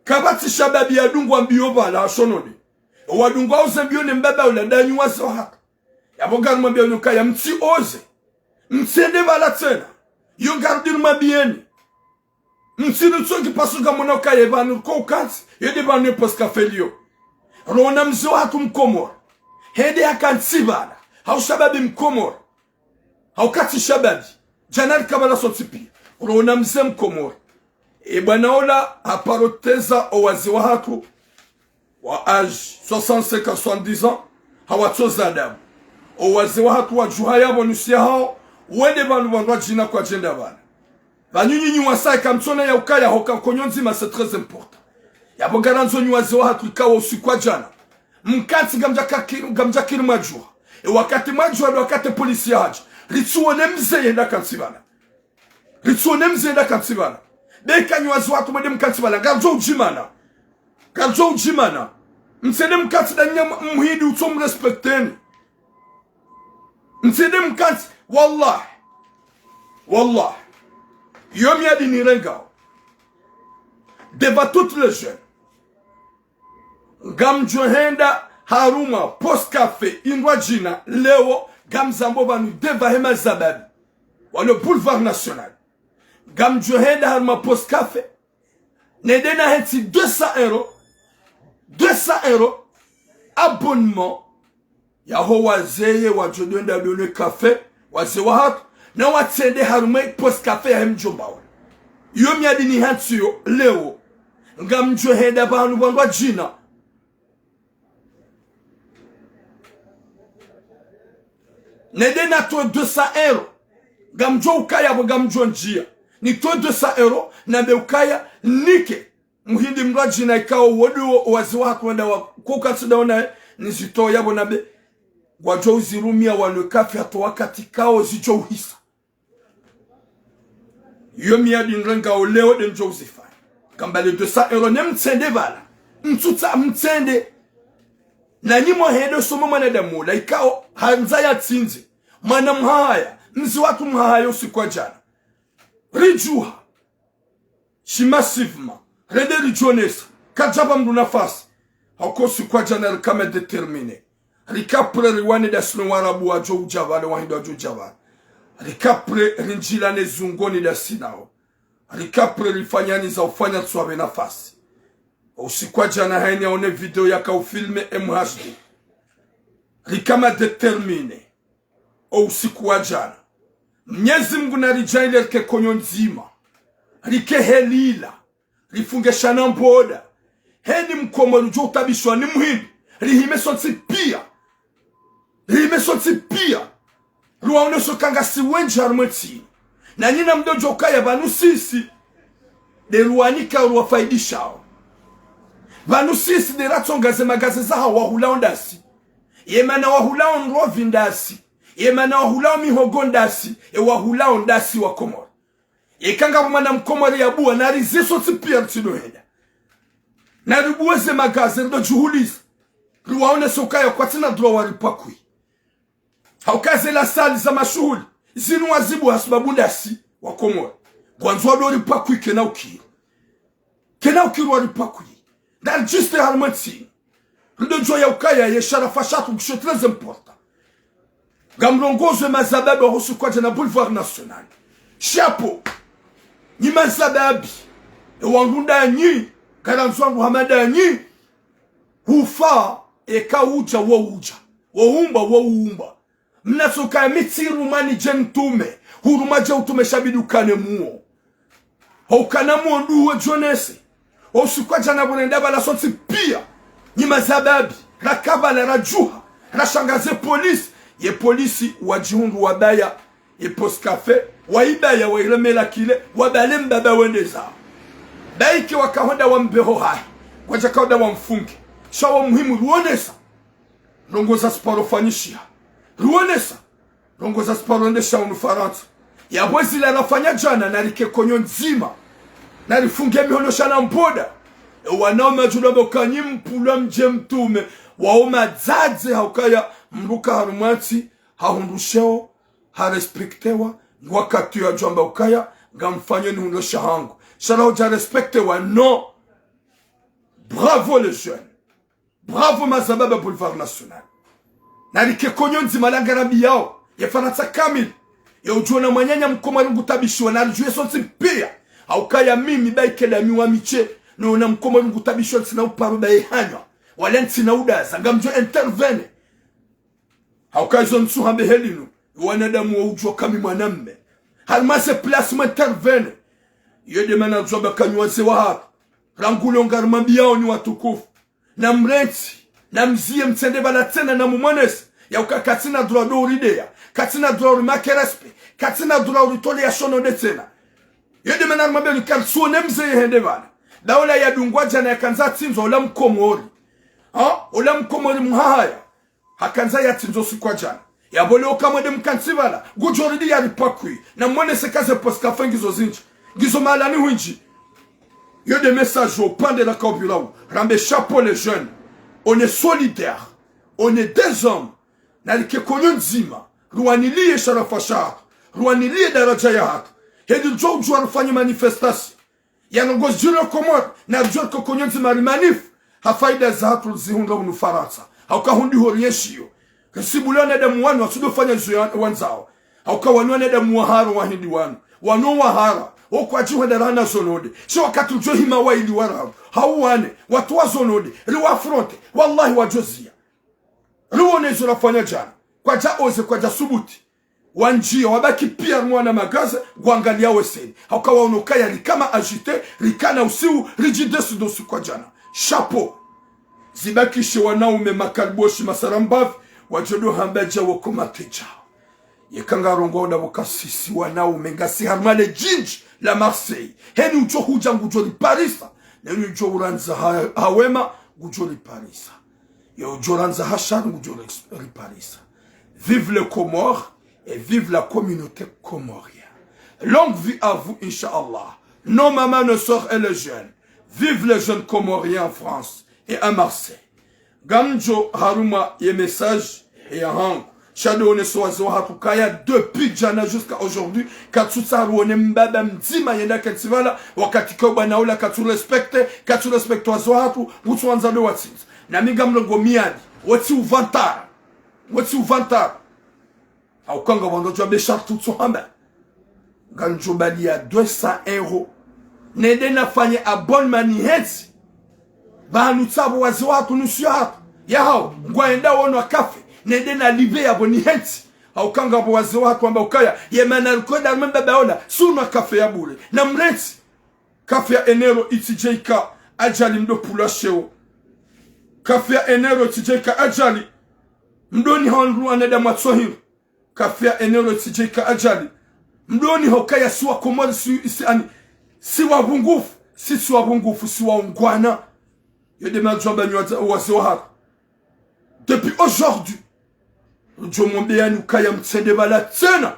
Kapvatsi shababi yadungwa mbiyo pvala, hashonode. Wadungwao ze mbiyo ne mbaba ola nda nyi wazee wahatru. Yapvo ngarimwambiyao nyi ukaya mtsioze. Mtsiende pvala tsena. Yo ngarudi rimwambiyeni. Mtsini tsongi pasu ngamwona ukaya pvanu ko ukantsi, yo nde pvanu ye poste café liyo. Rona mze wahatru Mkomori. Hende hakantsi pvala. Hau shababi Mkomori. Hauka tsi shababi. Djana rika pvala sontsi piya. Rona mze Mkomori. E bwana ola haparo teza o wazee wahatru wa âge soixante-cinq à soixante-dix ans, hawatsoza adabu. O wazee wahatru wadjuha yapvo nusu yahawo, wende pvanu pvandru wadjina kwadjenda pvala. Pvanu nyinyi wasaya kamtsona ya ukaya hoka nkonyo ndzima, c'est très important. Yapvo ngarandzo nyi wazee wahatru ikao usiku wa djana. Mkantsi ngamdjakakiri, ngamdjakiri mwadjuha. E wakati mwadjuha ndo wakati polisi yahadja. Ritsiwone mze yenda kantsi pvala. Ritsiwone mze nda kantsi pvala. Beka nyi wazee wahatru mwende mkantsi pvala. Ngaridjo udjimana. Ngaridjo udjimana. Mtsende mkantsi nda nyi mhindi utso mrespecteni. Mtsende mkantsi. Wallah. Wallah. Yo miadi nirengao. Devant toutes les jeunes. Ngamdjo henda harumwa poste café indrwadjina leo, ngamzambo pvanu devant he mazababi. Walo boulevard national. Ngamdjo henda harumwa poste café. Nende nahentsi deux cents euros. Deux cents euros. Abonnement. Yaho wazee wadjo ndo wenda ndo nwe kafe, wazee wahatru, na watsende harumwa poste café yahe mdjomba ola. Iyo miadi nihantsiyo leo. Ngamdjo henda pvanu pvandru wadjina. Nende natowe deux cents euros. Ngamdjo ukaya pvo ngamdjo ndjia. Nitowe deux cents euros, nambe ukaya nike. Mhindi mdru wadjina ikao wo ndo wazee wahatru wenda wa, ko ukantsi ndawo naye, nizitowe yapvo nambe, ngwadjo uzirumia wanwe kafe hata wakati ikao zidjo uhisa. Iyo miadi nirengao leo nde ndjo uzifanya. Ngambale deux cents euros ne mtsende pvala. Mtsutsa mtsende. Na nyi mwahedo somo mwanadamu ola ikao handza yatsindze. Mwana mhahaya, mze wahatru mhahaya usiku wa djana. Ridjuha. Shi massivement. Rende ridjonesa. Kadjapva mdru nafasi. Hauka usiku wa djana rika ma déterminés. Rika prêt riwane ndasi no warabu wadjo udja pvale, wahindi wadjo udja pvale. Rika prêt rindjilane zungoni ndasi nawo. Rika prêt rifanyani za ufanya tswapve nafasi. Usiku wa djana hayini yaone video yaka ufilme M H D. Rika ma déterminés. O usiku wa djana. Mnyezi Mngu naridjaanlie rike nkonyo ndzima. Rike helila. Rifunge shana mboda. Heni Mkomori udjo utabishwa ni mhindi. Rihime sontsi piya. Rihime sontsi piya. Riwaonese uka ngasi wendji harumwa entsi. Na nyi namdodjo ukaya pvanu sisi. Nde riwanika riwafaidishao. Pvanu sisi nde ratsonga ze magaze zahawo wahulao ndasi. Ye mana wahulao ndrovi ndasi. Ye mana wahulao mihogo ndasi. Ye wahulao ndasi wa Komori. Yeka ngapvo mwana Mkomori yabuwa, narize sontsi piya ritsi ndo henda. Naribuwe ze magaze, rindo djuhuliza. Riwaonese ukaya kwatsina droit waripvakui. Hauka ze la salle za mashuhuli. Zinu wazibu hasibabu ndasi wa Komori. Ngwandzo wadori pakwi kena ukiri. Kena ukiri wari pakwi. Nda rijiste harumwa ntsi. Ndo djo ya ukaya ye sharafa shatru ngisho très important. Ngamrongozo e mazababi wahusu kwadja na Boulevard National. Chapeau. Nyi mazababi. E wangu ndanyi. Ngarandzo wangu hama ndanyi. Hufa, eka udja, wo udja. Wo umba, wo umba. Mna soka ya mi tsi ruma nidje ntume. Huruma dje utume sha bidi ukane muo. Haukana muo nduwe djonese. Usiku wa djana pvo nenda pvala sontsi pia. Nyi mazababi. Raka pvala radjuha. Rashangaze polisi. Ye polisi wadjihundru wabaya. Ye Post Café. Waibaya wairemela kile. Wabale mbaba wende zao. Baike wakahonda wambeho hahe. Kwadjaka honda wamfunge. Sha wo muhimu ruonesa. Ndrongo za siparo fanyishiha. Ruonesa. Ndrongo za siparo endesha hunu Farantsa. Yapvo zila rafanya djana narike konyo ndzima. Narifunge mihono sha na mboda. E wanaume adjulwa mbo kanyi mpulwa mdje mtume. Wao madzadze haukaya mdru ka harumwa ntsi, hahundru sheo, harespektewa, ngwakati yadjwamba ukaya, ngamfanyo ni hundro shahangu. Sha ra hudja respektewa, non. Bravo les jeunes. Bravo mazababi Boulevard National. Narike konyo ndzima la ngarabi yao. Ye Farantsa kamili. Ye udjona mwananya mkomori ngutabishiwa naridjuwe sontsi pia. Haukaya mimi baike dami wa miche. Nona mkomori ngutabishiwa ntsina uparo baye hanywa. Wala ntsina udaza. Ngamdjo intervenir. Haukaya zo ntsu hambe helinu. Wanadamu wa udjuwa kami mwanamme. Harumwa ze place mu intervenir. Yo de mana djwamba kanyi wazee wahatru. Rangu lo ngarimwambiyao nyi watukufu. Namrentsi, namziye mtsende pvala tsena namumonese. Yauka katsina droit do urideya. Katsina droit urimake respect. Katsina droit uritoleya shono de tsena. Yo de mana rimwambe ni karisuone mze yehende pvala. Ba ola yadungwa djana yakandza atsindzwa ola mkomori. Ha? Ola mkomori muhahaya. Hakandza yatsindzwa usiku wa djana. Yapvo leo kamwe de mkantsi pvala. Ngudjo ridi yaripakwi. Namonese ka ze Post Café ngizo zindji. Ngizo mahalani hwindji. Yo de message wo pande la kaupvirao. Rambe chapeau les jeunes. On est solidaires. On est des hommes. Narike konyo ndzima. Ruwaniliye sharafa shahatru. Ruwaniliye daradja yahatru. Heli djo udjuwa rifanye manifestation. Ya ndrongo zidjiri Komori, naridjuwe rike konyo ndzima rimanif. Ha faida zahatru zihundra hunu Farantsa. Hauka hundi ho rienshiyo. Kasibu le wanadamu wanu, watsudo fanya zo ya, wandzao. Hauka wanu wanadamu wahara wahindi wanu. Wanu wahara. Wo kwadjihwa dara na zonode. Sha wakati udjo hima waili wararu. Hau wane. Watru wa zonode. Riwa affronter. Wallahi wadjo ziya. Riwone izo rafanya djana. Kwadja oser, kwadja subuti. Wandjiya, wabaki pia mwana magaze, ngwangaliya weseni. Hauka waono kaya rika ma agité, rikana usiu, ridji décidé usiku wa djana. Chapeau. Zibakishe wanaume makaliboshi masarambavi, wadjo do hamba dja woko matedja. Yeka ngarongoa uda pvo ka sisi wanaume ngasi harumwa le djindji la Marseille. Heni udjo hudja ngudjo riparisa. Neni udjo urandza ha, ha wema, ngudjo riparisa. Ye udjo randza ha shari ngudjo ri-, riparisa. Vive les Comores et vive la communauté comorienne. Longue vie à vous, Inch'Allah. Nos mamans, nos sœurs et les jeunes. Vive les jeunes comoriens en France et à Marseille. Ngamdjo harumwa ye message yahangu. Sha de oneso wazee wahatru kaya depuis djana jusqu'à aujourd'hui. Katsutsaha ruone mbaba mdzima yenda kentsi pvala. Wakati ka bwana ula katsu respecter. Katsu respecter wazee wahatru. Ngutsu wandza de watsindza. Nami ngamrongoa miadi. Wotsi uvantara. Wotsi uvantara. Hauka ngapvo wandru wadjuwa be sharti utso hamba. Ngandjo baliya deux cents euros. Nende nafanye abonnement nihentsi. Pvanu tsapvo wazee wahatru nusu yahatru. Yahao, ngwaenda wonwa café. Nende nalipve yapvo nihentsi. Hauka ngapvo wazee wahatru wamba ukaya. Ye mana rikoda rume mbaba ola. Tsunwa café ya bure. Namrentsi. Café ya un euro itsidje ika ajali mdo pvulwa sheo. Café ya un euro itsidje ika ajali. Mdo niha wandru wanadamu watsohindru. Café ya un euro itsidje ika ajali. Mdo niha ukaya si wa Komori si, si ani. Si wapvungufu. Si, si wapvungufu, si waungwana. Yo de madjwamba nyi wazee wahatru. Depuis aujourd'hui, ridjo mwambiyani ukaya mtsende pvala tsena.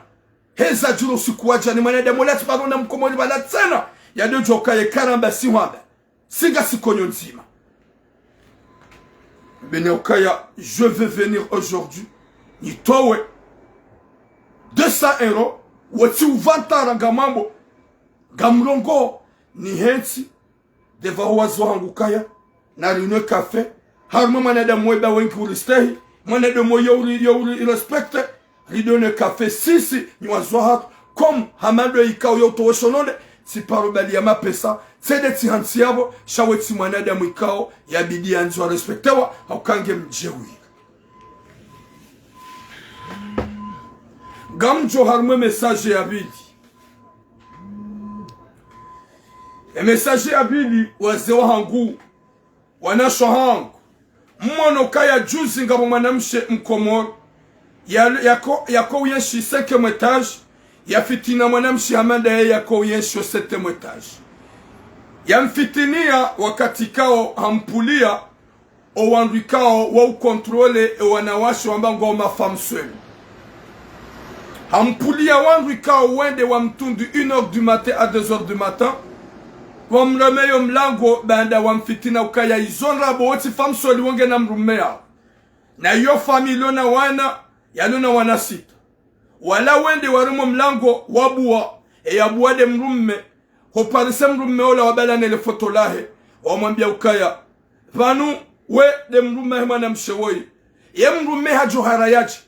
Heza djiro usiku wa djana, mwanadamu ola tsi paro na mkomori pvala tsena. Yade djo ukaya karamba si hwamba. Si ngasi konyo ndzima. Bene ukaya, je vais venir aujourd'hui. Nitowe. deux cents euros, wotsi uvantara ngamambo, ngamrongoa, nihentsi, devant ho wazee wahangu kaya, narinwe café, harumwa mwanadamu weba wengi uristehi, mwanadamu yo uri, yo uri respecte, ridonwe café sisi, nyi wazee wahatru, comme hama ndo ikao yo utowa shononde, tsiparo bali ya mapesa, tsende tsihantsi yapvo, sha we tsi mwanadamu ikao, yabidi yandzwa respectewa, hauka nge mjeuri. Ngamdjo harumwa e message ya pvili. E message ya pvili, wazee wahangu, wanashe wahangu. Mmono kaya juzi ngapvo mwanamshe Mkomori. Ya, yako, yako uyenshi cinquième étage. Yafitini mwanamshe hama ndaye yako uyenshi o septième étage. Yamfitinia wakati ikao hampulia o wandru ikao wa ucontrôler e wanawashe wamba ngwao ma femmes seules. Hampulia wandru ikao wende wamtrundu une heure du matin à deux heures du matin. Wamremeyo mlango baanda wamfitina ukaya izo ndrabo wotsi femme seule wonge na mdrume yawo. Na iyo famille ilo na wana, yalo na wana sita. Wala wende waremo mlango wabua, e yabua nde mdrume, hoparise mdrume ola wabalane le foto lahe, wamwambia ukaya, pvanu we nde mdrume he mwanamshe woyi. Ye mdrume hadjo hara yadje.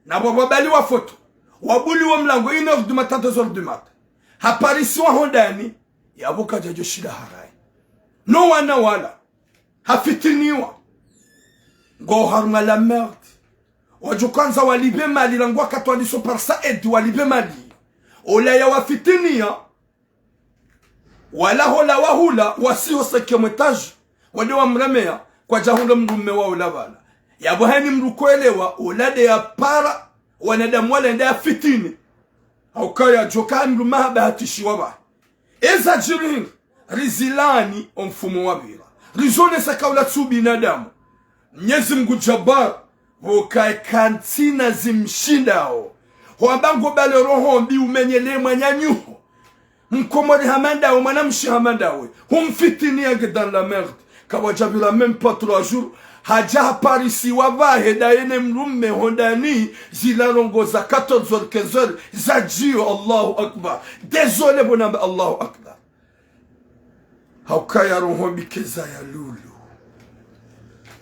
Na pvwa pvwabaliwa foto. Wabuliwa mlango, une heure du matin, deux heures du matin. Haparisiwa hondani, yapvo kadjadjo shinda harayi. No wana wala. Hafitiniwa. Ngo harumwa la merde. Wadjo kandza walipve mali, rangu wakati waliso parisa edi walipve mali. Ola yawafitinia. Wala hola wahula, wasi ho cinquième étage. Wende wamremeya, kwadjahundra mdrume wawo ola pvala. Yapvo hayini mdru kwelewa, ola nde yapara, wanadamu wala nde yafitini. Haukaya djoka mdrume habahatishiwa pvahe. Eza djiri hindri, rizilani o mfumo wapvira. Rizonesa ka ula tsi ubinadamu. Mnyezi Mngu Jabbar, pvoka eka ntsina zimshindao. Hwamba ngo bale roho mbi umenyele mwananyaho. Mkomori hama ndawe, mwanamshe hama ndawe. Humfitini yange dans la merde. Kawadjapvira même pas trois jours. Hadja haparisiwa pvahe ndaye ne mdrume hondani zila ndrongoo za quatorze heures, quinze heures. Za djiyo, Allahu Akbar. Désolé, bo namba Allahu Akbar. Haukaya roho mbi keza ya lulu.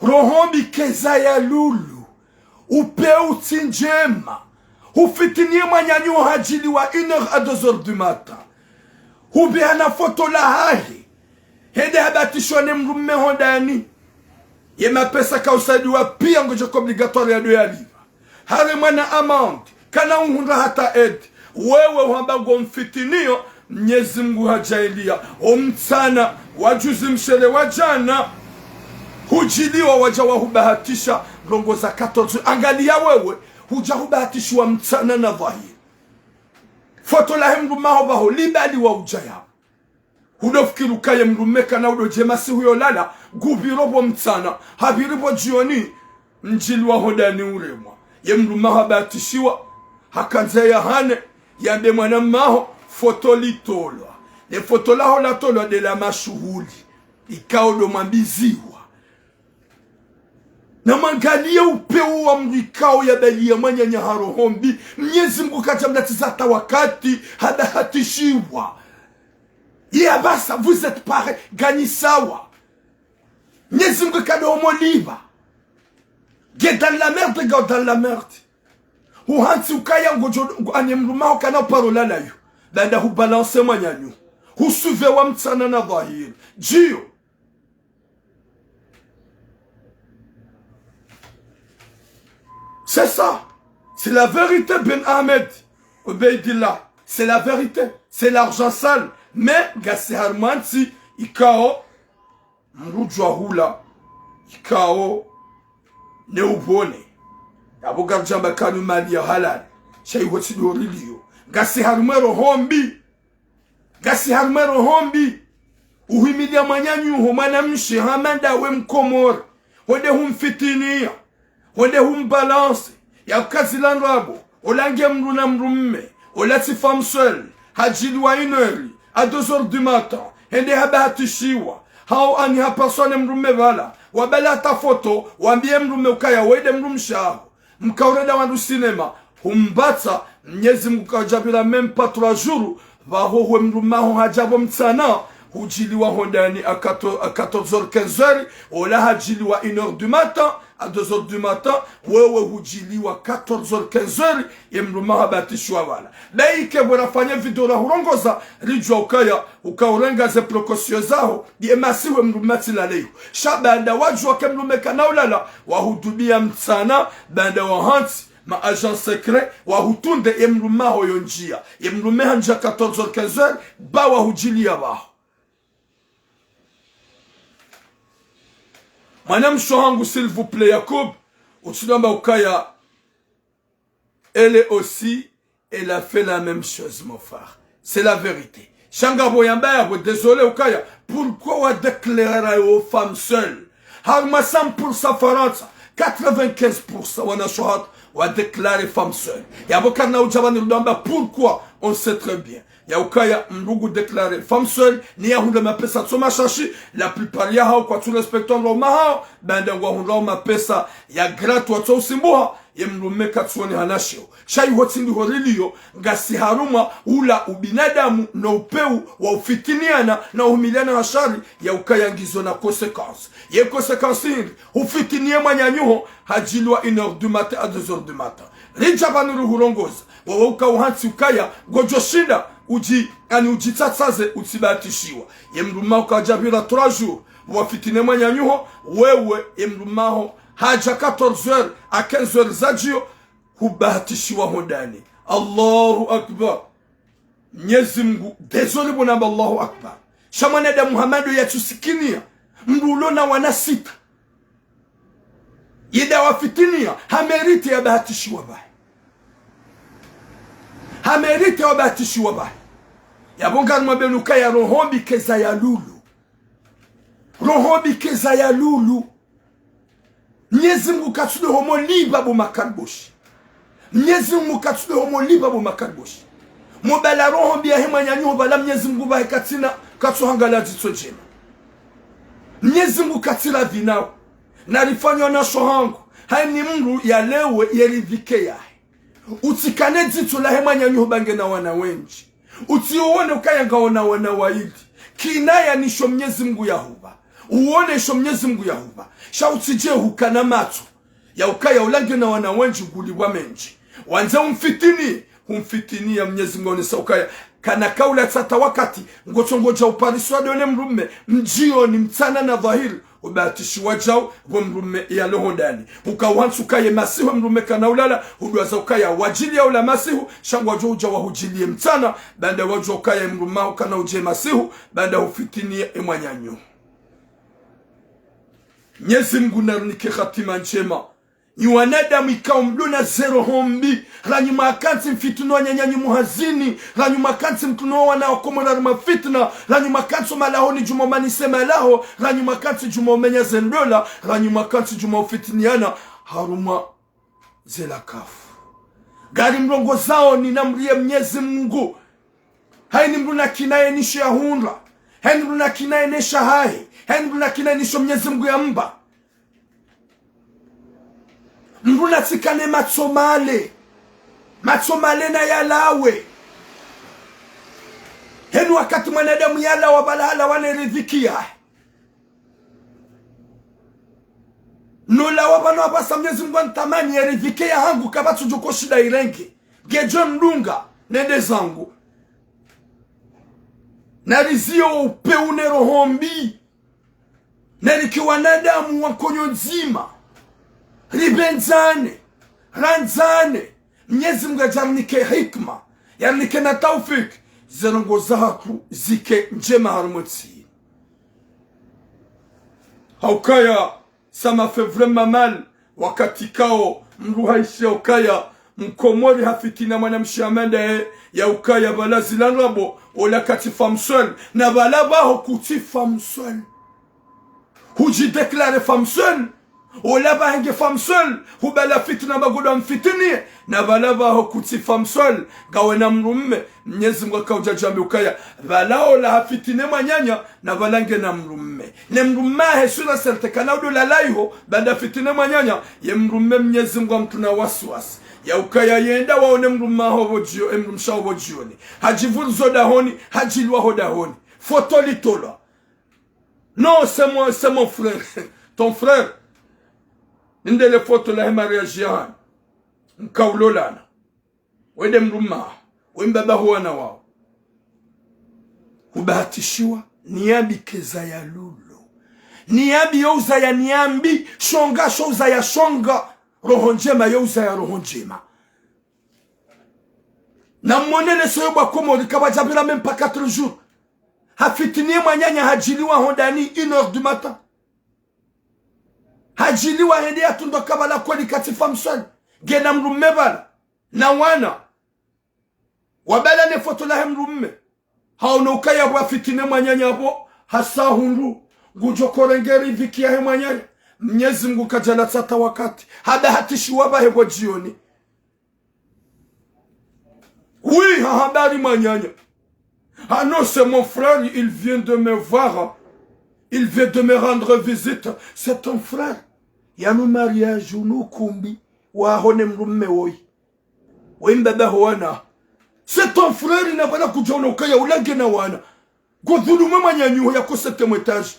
Roho mbi keza ya lulu. Upve utsi ndjema. Hufitiniye mwananyaho hadjiliwa une heure à deux heures du matin. Hupvehana foto lahahe. Hende habahatishiwa ne mdrume hondani. Ye mapesa kausaidiwa piya ngodjo ka obligatoire yado yalipva. Haremwa na amende, kana uhundra hata edi. Wewe hwamba ngo mfitiniyo, Mnyezi Mngu hadjaaliya. O mtsana, wa juzi mshere wa djana. Hudjiliwa wadja wahubahatisha, ndrongoo za quatorze. Angaliya wewe, hudja hubahatishiwa mtsana na dhwahiri. Foto lahe mdrume waho pvaho, libaliwa udja yapvo. Hudo fikiri ukaya ye mdrume kana udo djema sihu yo lala, ngupviro pvo mtsana, hapviri pvo djioni, mdjiliwa hondani uremwa. Ye mdrume waho habahatishiwa, hakandza yahane, yambe mwanamme waho, foto litolwa. Le foto laho latolwa nde la mashuhuli, ikao ndo mwambiziwa. Na mwangaliye upvewu wa mdru ikao yabaliya mwananyaho ha roho mbi, Mnyezi Mngu kadjamlatiza hata wakati, habahatishiwa. Ye apvasa, vous êtes pareil, nganyi sawa. Mnyezi Mngu kado omolipva. Nge dans la merde, nge dans la merde. Uhantsi ukaya ngodjo, ngo ane mdrume waho kana uparo lala yo. Baanda hubalanse mwananyaho. Husuve wa mtsana na dhwahiri. Djiyo. C'est ça. C'est la vérité, Ben Ahmed. Obeidillah. C'est la vérité. C'est l'argent sale. Mais, ngasi harumwa ntsi, ikao, mdru djuwa hula, ikao, ne upvone. Yapvo ngaridjamba kanu mali ya halali. Sha iho tsi ndo riliyo. Ngasi harumwa roho mbi. Ngasi harumwa roho mbi. Uhimiliya mwananyaho mwanamshe hama ndawe Mkomori. Hwende humfitiniya. Hwende humbalanse. Yaka zila ndrabo. Ola nge mdru na mdrume. Ola tsi femme seule. Hadjiliwa une heure à deux heures du matin. Hende habahatishiwa. Hau ani hapaswa ne mdrume pvala. Wabala hata foto. Wambiye mdrume ukaya we nde mdrumshe waho. Mkaurenda wandru sinema. umbatsa, Mnyezi Mngu kadjapvira même pas trois jours, pvaho hwe mdrume haho hadja pvo mtsana, hudjiliwa hondani à quatorze, à quatorze heures, quinze heures, ola hadjiliwa une heure du matin, à deux heures du matin, wewe hudjiliwa quatorze heures, quinze heures, ye mdrume habahatishiwa pvala. Be ike pvo rafanye video rahurongoza, ridjuwa ukaya, uka urenga ze précautions zaho, ye masihu ye mdrume tsi laleyo. Sha baanda wadjuwa ke mdrume kana ulala, wahudubia mtsana, baanda wahantsi, ma agents secrets, wahutunde ye mdrume haho yo ndjia. Ye mdrume handjia quatorze heures, quinze heures, ba wahudjilia pvaho. Mwanamshe hangu, s'il vous plaît, Yacoub, utsilomba ukaya, elle aussi, elle a fait la même chose, mon frère. C'est la vérité. Sha ngapvo yamba yapvo, désolé ukaya, pourquoi wa déclarer yo femme seule? Harumwa cent pour cent Farantsa, quatre-vingt-quinze pour cent wanashe hatru wa déclarer femme seule. Yapvo karina udja pvanu rudjo amba pourquoi, on sait très bien. Ya ukaya mdru ngu déclarer femme seule, ni yahundre mapesa tso mashashi, la plupart yahao kwatsu respecter wandru waume hao, baanda ngwahundrao mapesa ya gratuit watso usimbuha, ye mdrume katsuone hana sheo. Sha iho tsi ndiho riliyo, ngasi harumwa ula ubinadamu no upvewu wa ufitiniana na uhumiliana ha shari, ya ukaya ngizo na conséquence. Ye conséquence hindri, hufitini ye mwananyaho, hadjiliwa une heure du matin à deux heures du matin. Ridja pvanu rihurongoza, wewe uka uhantsi ukaya, ngodjo shinda, udji, ani udjitsatsaze, utsibahatishiwa. Ye mdrume uka hadjapvira trois jours, wafitini ye mwananyaho, wewe, ye mdrume haho, hadja quatorze heures à quinze heures za djioni, hubahatishiwa hondani. Allahu Akbar. Mnyezi Mngu, désolé pvo namba Allahu Akbar. Sha mwanadamu hama ndo yatsusikinia, mdru ulo na wana sita. Yida wafitiniya, ha mérite yabahatishiwa pvahe. Ha mérite wabahatishiwa pvahe. Yapvo ngarimwambiao ukaya roho mbi keza ya lulu. Roho mbi keza ya lulu. Mnyezi Mngu katsude homo liba bo makariboshi. Mnyezi Mngu katsude homo liba bo makariboshi. Mobala roho mbi yahe mwananyaho pvala Mnyezi Mngu pvahe katsina, katsuhangalia dzitso ndjema. Mnyezi Mngu katsira vinao. Narifanywa na sho hangu. Haini mdru yalewe yeridhike yahe. Utsikane dzitso lahe mwananyaho ba ngena wana wendji. Utsiuone ukaya ngaona wana wayili. Kinaya ni sho Mnyezi Mngu yahupva. Uone sho Mnyezi Mngu yahupva. Sha utsidje hukana matso. Ya ukaya ula ngena wana wendji ngulipvwa mendji. Wandze umfitini, humfitini ya Mnyezi Mngu yaonesa ukaya. Kana kaula tsata wakati, ngotsongodja upariswa dole mdrume, mdjioni mtsana na dhwahiri. Ubahatishiwa djau, pvo mdrume yalo hondani. Uka uhantsi ukaya masihu mdrume kana ulala, udwaza ukaya wadjiliya ula masihu, sha ngwadjo udja wahudjiliye mtsana, baanda wadjuwa ukaya mdrume haho kana udje masihu, baanda hufitini ye mwananyaho. Mnyezi Mngu narinike hatima ndjema. Nyi wanadamu ikao mduna ze roho mbi, ranyi mwakantsi mfitini wananyanyu muhazini, ranyi mwakantsi mtruno wana wa Komori harumwa fitna, ranyi mwakantsi malahoni djumwa manise malaho, ranyi mwakantsi djumwa umenya ze ndola, ranyi mwakantsi djumwa ufitiniana, harumwa ze lakafu. Ngari mrongozao ni namriye Mnyezi Mngu. Haini mdru nakinaye ni sho yahundra. Haini mdru nakinaye ne sha hahe. Haini mdru nakinaye ni sho Mnyezi Mngu yamumba. Mdru natsikane matso male. Matso male nayalawe. Heni wakati mwanadamu yalawa pvala halawa ne ridhiki yahe. Nolawa pvanu apvasa Mnyezi Mngu anitamani ye ridhiki yahangu kapvatsu djo ko shinda irenge. Ngedjo ndunga nende zangu. Nariziye upvewu ne roho mbi. Narike wanadamu wa nkonyo ndzima. Ripvendzane. Randzane. Mnyezi Mngu yadjarinike hikima. Yarinike na taufik. Ze ndrongoo zahatru zike ndjema harumwa entsi. Haukaya, ça m'a fait vraiment mal. Wakati kao, mdru haishiya ukaya, mkomori hafitini mwanamshe hama ndaye, ya ukaya pvala zila ndrabo, ola katsi femme seule. Na pvala pvaho kutsi femme seule. Hudji déclarer femme seule. Ola pvahe nge femme seule. Hubala fitna ba ngodjo mfitini. Na pvala pvaho kutsi femme seule. Ngawe na mdrume. Mnyezi Mngu haka udja djambi ukaya. Pvala ola hafitini mwananya. Na pvala ngena mdrume. Ne mdrume hahe sûr et certain kana udjo lala iho. Baanda fitini mwananya. Ye mdrume Mnyezi Mngu hamtruna wasiwasi. Ya ukaya yenda waone mdrumme waho pvo djio, e mdrumshe waho pvo djioni. Hadjivurizo dahoni, hadjiliwa ho dahoni. Foto litolwa. Non, c'est mon, c'est mon frère. Ton frère. Nde le foto lahe mariage yahanyu. Mkaulolana. Wende mdrumme waho. We mbaba ho wana waho. Hubahatishiwa, niambi keza ya lulo. Niambi yo uzaya niambi, shonga sho uzaya shonga. Roho ndjema yo uzaya roho ndjema. Na mwonele soyo bwa Komori, kapvadjapvira même pas quatre jours. Hafitini ye mwananya hadjiliwa hondani une heure du matin. Hadjiliwa hende yatundwa kabala kweli kati famswali. Ngena mdrumme pvala. Na wana. Wabala ne foto lahe mdrumme. Haono ukaya pvo hafitini ye mwananya pvo. Hasa hundru. Ngudjo korenge riziki yahe mwananya. Mnyezi Mngu kadjala tsata wakati. Habahatishiwa pvahe pvo djioni. Oui, ha habari mwananya. Ah non, c'est mon frère, il vient de me voir. Il vient de me rendre visite. C'est ton frère. Yanu mariage, unu ukumbi waho ne mdrumme woyi. We mbaba ho wana. C'est ton frère, na pvala kudjaona ukaya ula ngena wana. Ngodhulumu mwananyaho yako septième étage.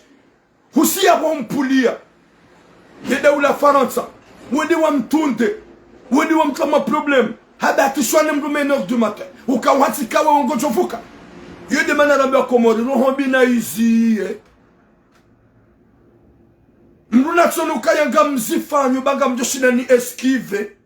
Husiya pvo mpulia. Yenda ula Farantsa. Wende wamtunde. Wende wamtria ma problème. Habahatishwa ne mdrumme une heure du matin. Uka uhatsi kawe ngodjo pvuka. Yo nde mana rambe wa Komori, roho mbi na iziye. Mdru natsono ukaya ngamzifanyo, ba ngamdjo shinda ni esquive.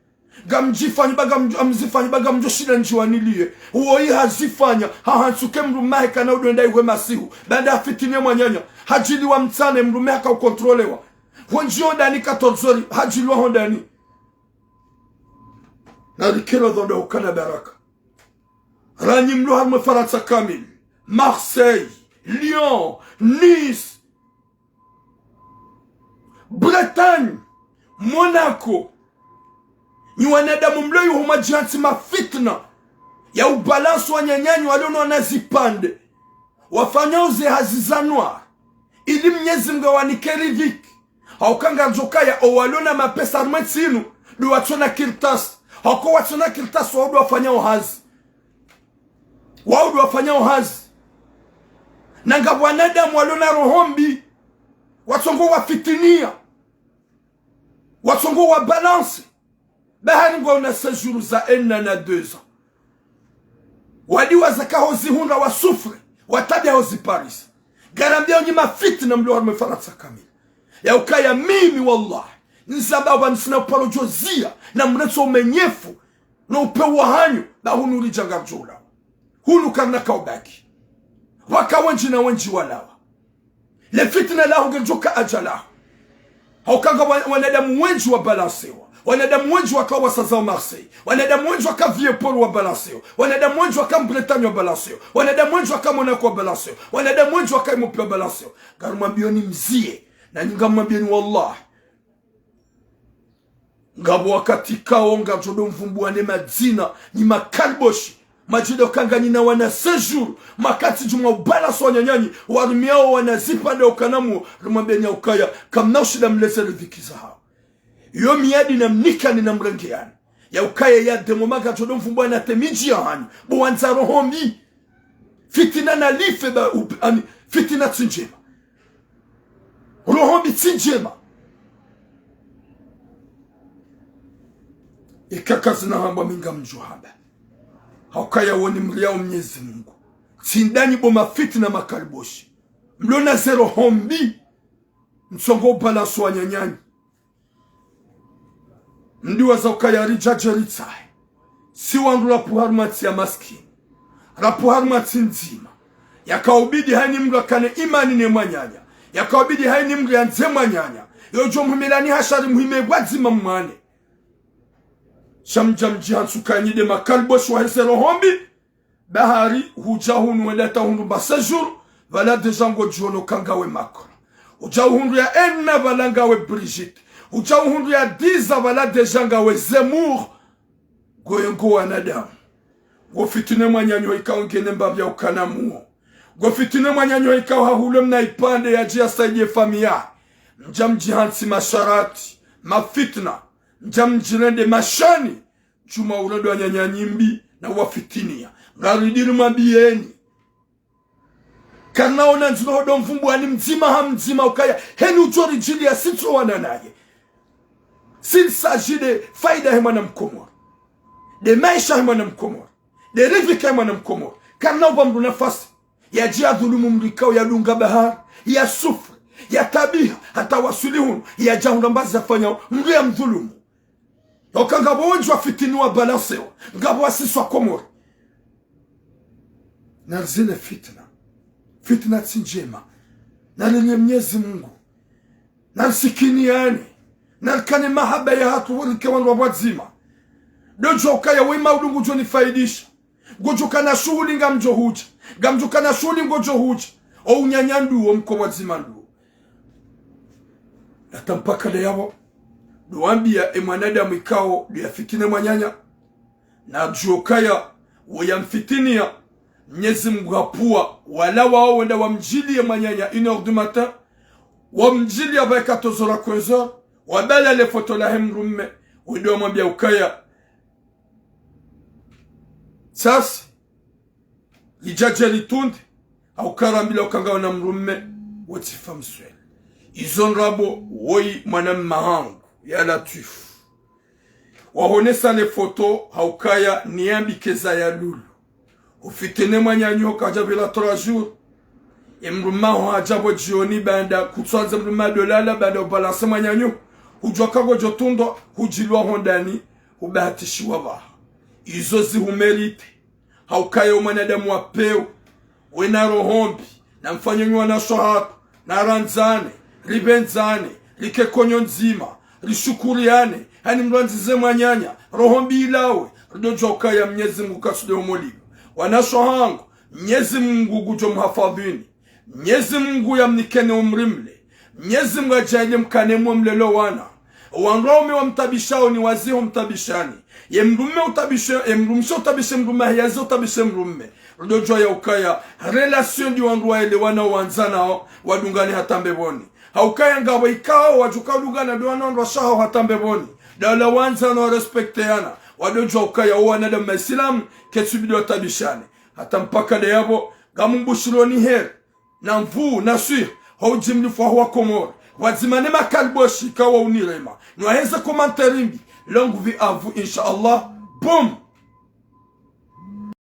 Ngamdjifanyo ba ngamdjo, ngamzifanyo ba ngamdjo shinda ndjiwaniliye. Uwo yi hazifanya, hahantsuke mdrumme wahe kana udjo wenda iwe masihu. Baanda hafitini ye mwananya. Hadjiliwa mtsana, mdrumme haka ukontrolewa. Hondjiyo hondani quatorze heures, hadjiliwa hondani. Na rikero dhondo hukana baraka. Ranyi mlo harumwa Farantsa kamili. Marseille, Lyon, Nice, Bretagne, Monaco. Nyi wanadamu mlo yuhuma djihantsi mafitna ya ubalansi wananyanyu walio no wana zipvandre. Wafanyao ze hazi za noir. Ili Mnyezi Mngu awanike riziki. Hauka ngarijo kaya owalio na mapesa harumwa entsi inu, ndo watsona kartasi. Hauka watsona kartasi wao ndo wafanyao hazi. Wao ndo wafanyao hazi. Na ngapvo wanadamu walio na roho mbi. Watsongo wafitiniya. Watsongo wabalansi. Bahari ngwaona séjour za un an na deux ans. Wadi wazaka hozihundra wa souffre, watabiha hoziparisa. Ngarambiao nyi mafitna mlo harumwa Farantsa kamili. Ya ukaya mimi wallah, nizamba pvanu ntsina uparo djoziya, na mrentso umenyefu, no upeo wahanyu, ba hunu ridja ngaridjo ulawa. Hunu karina kaubaki. Waka wendji na wendji walawa. Le fitna laho ngelijo ka adja laho. Hauka nga wa-, wanadamu wendji wabalansiwa. Wanadamu wendji waka wasazao Marseille. Wanadamu wendji waka Vieux-Port wabalansiwa. Wanadamu wendji waka Bretagne wabalansiwa. Wanadamu wendji waka Monaco wabalansiwa. Wanadamu wendji waka Imopi wabalansiwa. Ngarumwambioni mziye. Na nyi ngamwambioni wallah. Ngapvo wakati kao ngadjo ndo mvumbua ne madzina, nyi makaliboshi. Madjido kanga nyi na wana séjour, makati djumwa ubalansi wananyanyu, warumiao wana zipvandre ukana muo, rumwambeni ya ukaya, kamna ushinda mleze riziki zahao. Yo miadi na mnikani na mrengeyani. Ya ukaya ya demo magadjo ndo mvumbua na te midji yahanyu, bo wandza roho mbi. Fitina na life ba, up-, ani, fitina tsi ndjema. Roho mbi tsi ndjema. Ikaka zina hambwa mi ngamdjo hamba. Haukaya woni mriyao Mnyezi Mungu. Tsindanyi bo mafitina makaliboshi. Mlo na ze roho mbi. Mtsongo ubalansi wananyanyu. Mdiwaza ukaya ridja dje ritsahe. Si wandru rapvo harumwa ntsi ya maskini. Rapvo harumwa ntsi ndzima. Yakaubidi haini mdru akane imani ne mwananya. Yakaubidi haini mdru yandze mwananya. Yodjo muhimilani ha shari muhime pvwadzima mwane. Sha mdja mdjihantsu kanyi nde makaliboshi wahe ze roho mbi. Bahari, hudja hunu wenda ta hundru mba séjour, pvala déjà ngodjiono ka ngawe Macron. Hudja uhundru ya un an, pvala ngawe Brigitte. Hudja uhundru ya dix ans, pvala déjà ngawe Zemmour. Ngoyo ngo wanadamu. Ngo fitine mwananyaho ikao ngena mbapvi ya ukana muo. Ngo fitine mwananyaho ikao hahule mna ipvandre yadje yasaidie famiyi yahe. Mdja mdjihantsi masharati, mafitna. Mdja mdjirende mashani. Djuma ula ndo wananya nyimbi na wafitiniya. Ngaridiri mabiyeni. Karina ona ndzino hodo mvumbuwani mdzima ha mdzima ukaya, heni udjo ridjiliya sitso wana naye. S'il s'agit de faida he mwana Mkomori, de maesha he mwana Mkomori, de riziki he mwana Mkomori, karina uba mndru nafasi yadje yadhulumu mndru ikao yadunga bahari, yasufri, yatabiha, hata waswili hunu, yadja hundra mbazi yafanya mndru yamdhulumu. Yoka ngapvo wendji wafitiniwa, balansewa, ngapvo wasiswa Komori. Narizile fitna. Fitna tsi ndjema. Narilie Mnyezi Mungu. Narisikiniane. Narikane mahaba yahatru, rike wandru wa pvwadzima. Ndo djo ukaya we maudu ngudjo nifaidisha. Ngodjo kana shuhuli ngamdjo hudja. Ngamdjo kana shuhuli ngodjo hudja. O unanya nduwo, mko pvwadzima nduwo. Hata mpaka leo yapvo, ndo wambiya e mwanadamu ikao ndo yafitini mwananya, nadjuwe ukaya wo yamfitiniya, Mnyezi Mungu hapvuwa, wala wao wenda wamdjiliye mwananya une heure du matin, wamdjiliya pvahe quatorze heures à quinze heures, wabala le foto lahe mdrumme, wende wamwambiya ukaya, sasa, lidjadje litunde, hauka rambilwa uka ngawe na mdrumme, we tsi femme seule. Izo ndrabo, woyi mwanamme hangu, ya Latwifu. Wahonesa le foto, haukaya niyambi keza ya lulu. Ufitini mwananyaho kadja pvila trois jours. E mdrumme haho hadja pvo djioni baanda kutsuandza mdrumme adolala baanda ubalanse mwananyaho. Hudjuwa ka ngodjo tundwa, hudjilwa hondani, hubahatishiwa pvaha. Izo zihumerite. Haukaya o mwanadamu wa pewu, wena roho mbi, na mfanyeni wanashe hatru, narandzane, ripvendzane, rike konyo ndzima, rishukuriane, hani mndru andzize mwananya, roho mbi ilawe, ridodjuwa ukaya Mnyezi Mungu katsude humoliba. Wanashe hangu, Mnyezi Mungu ngudjo mhafadhwini, Mnyezi Mungu yamnikeni umri mle. Mnyezi Mungu adjaanlie mkane mwe mlele wana. Wandru waume wamtabishao ni wazee humtabishani. Ye mdrumme utabishe, ye mdrumshe utabishe mdrumme, ye wazee utabishe mdrumme. Ridodjuwa ya ukaya relation ndi wandru waelewana, wandzanao, wadungane hata mbepvoni. Haukaya ngapvo ikao wadjuka udungana ndo wana wandru washe hao hata mbepvoni. Daula wandzana, warespecteana, wadodjuwa ukaya o wanadamu maislamu, ketsu bidi watabishane. Hata mpaka leo yapvo, ngamumbushiloni heri na nvuu, na swiha, ho udjimlifu waho wa Komori. Pvwadzima ne makaliboshi ikao unirema. Nwaheze commentaire mbi. Longue vie à vous, insha Allah. Boum!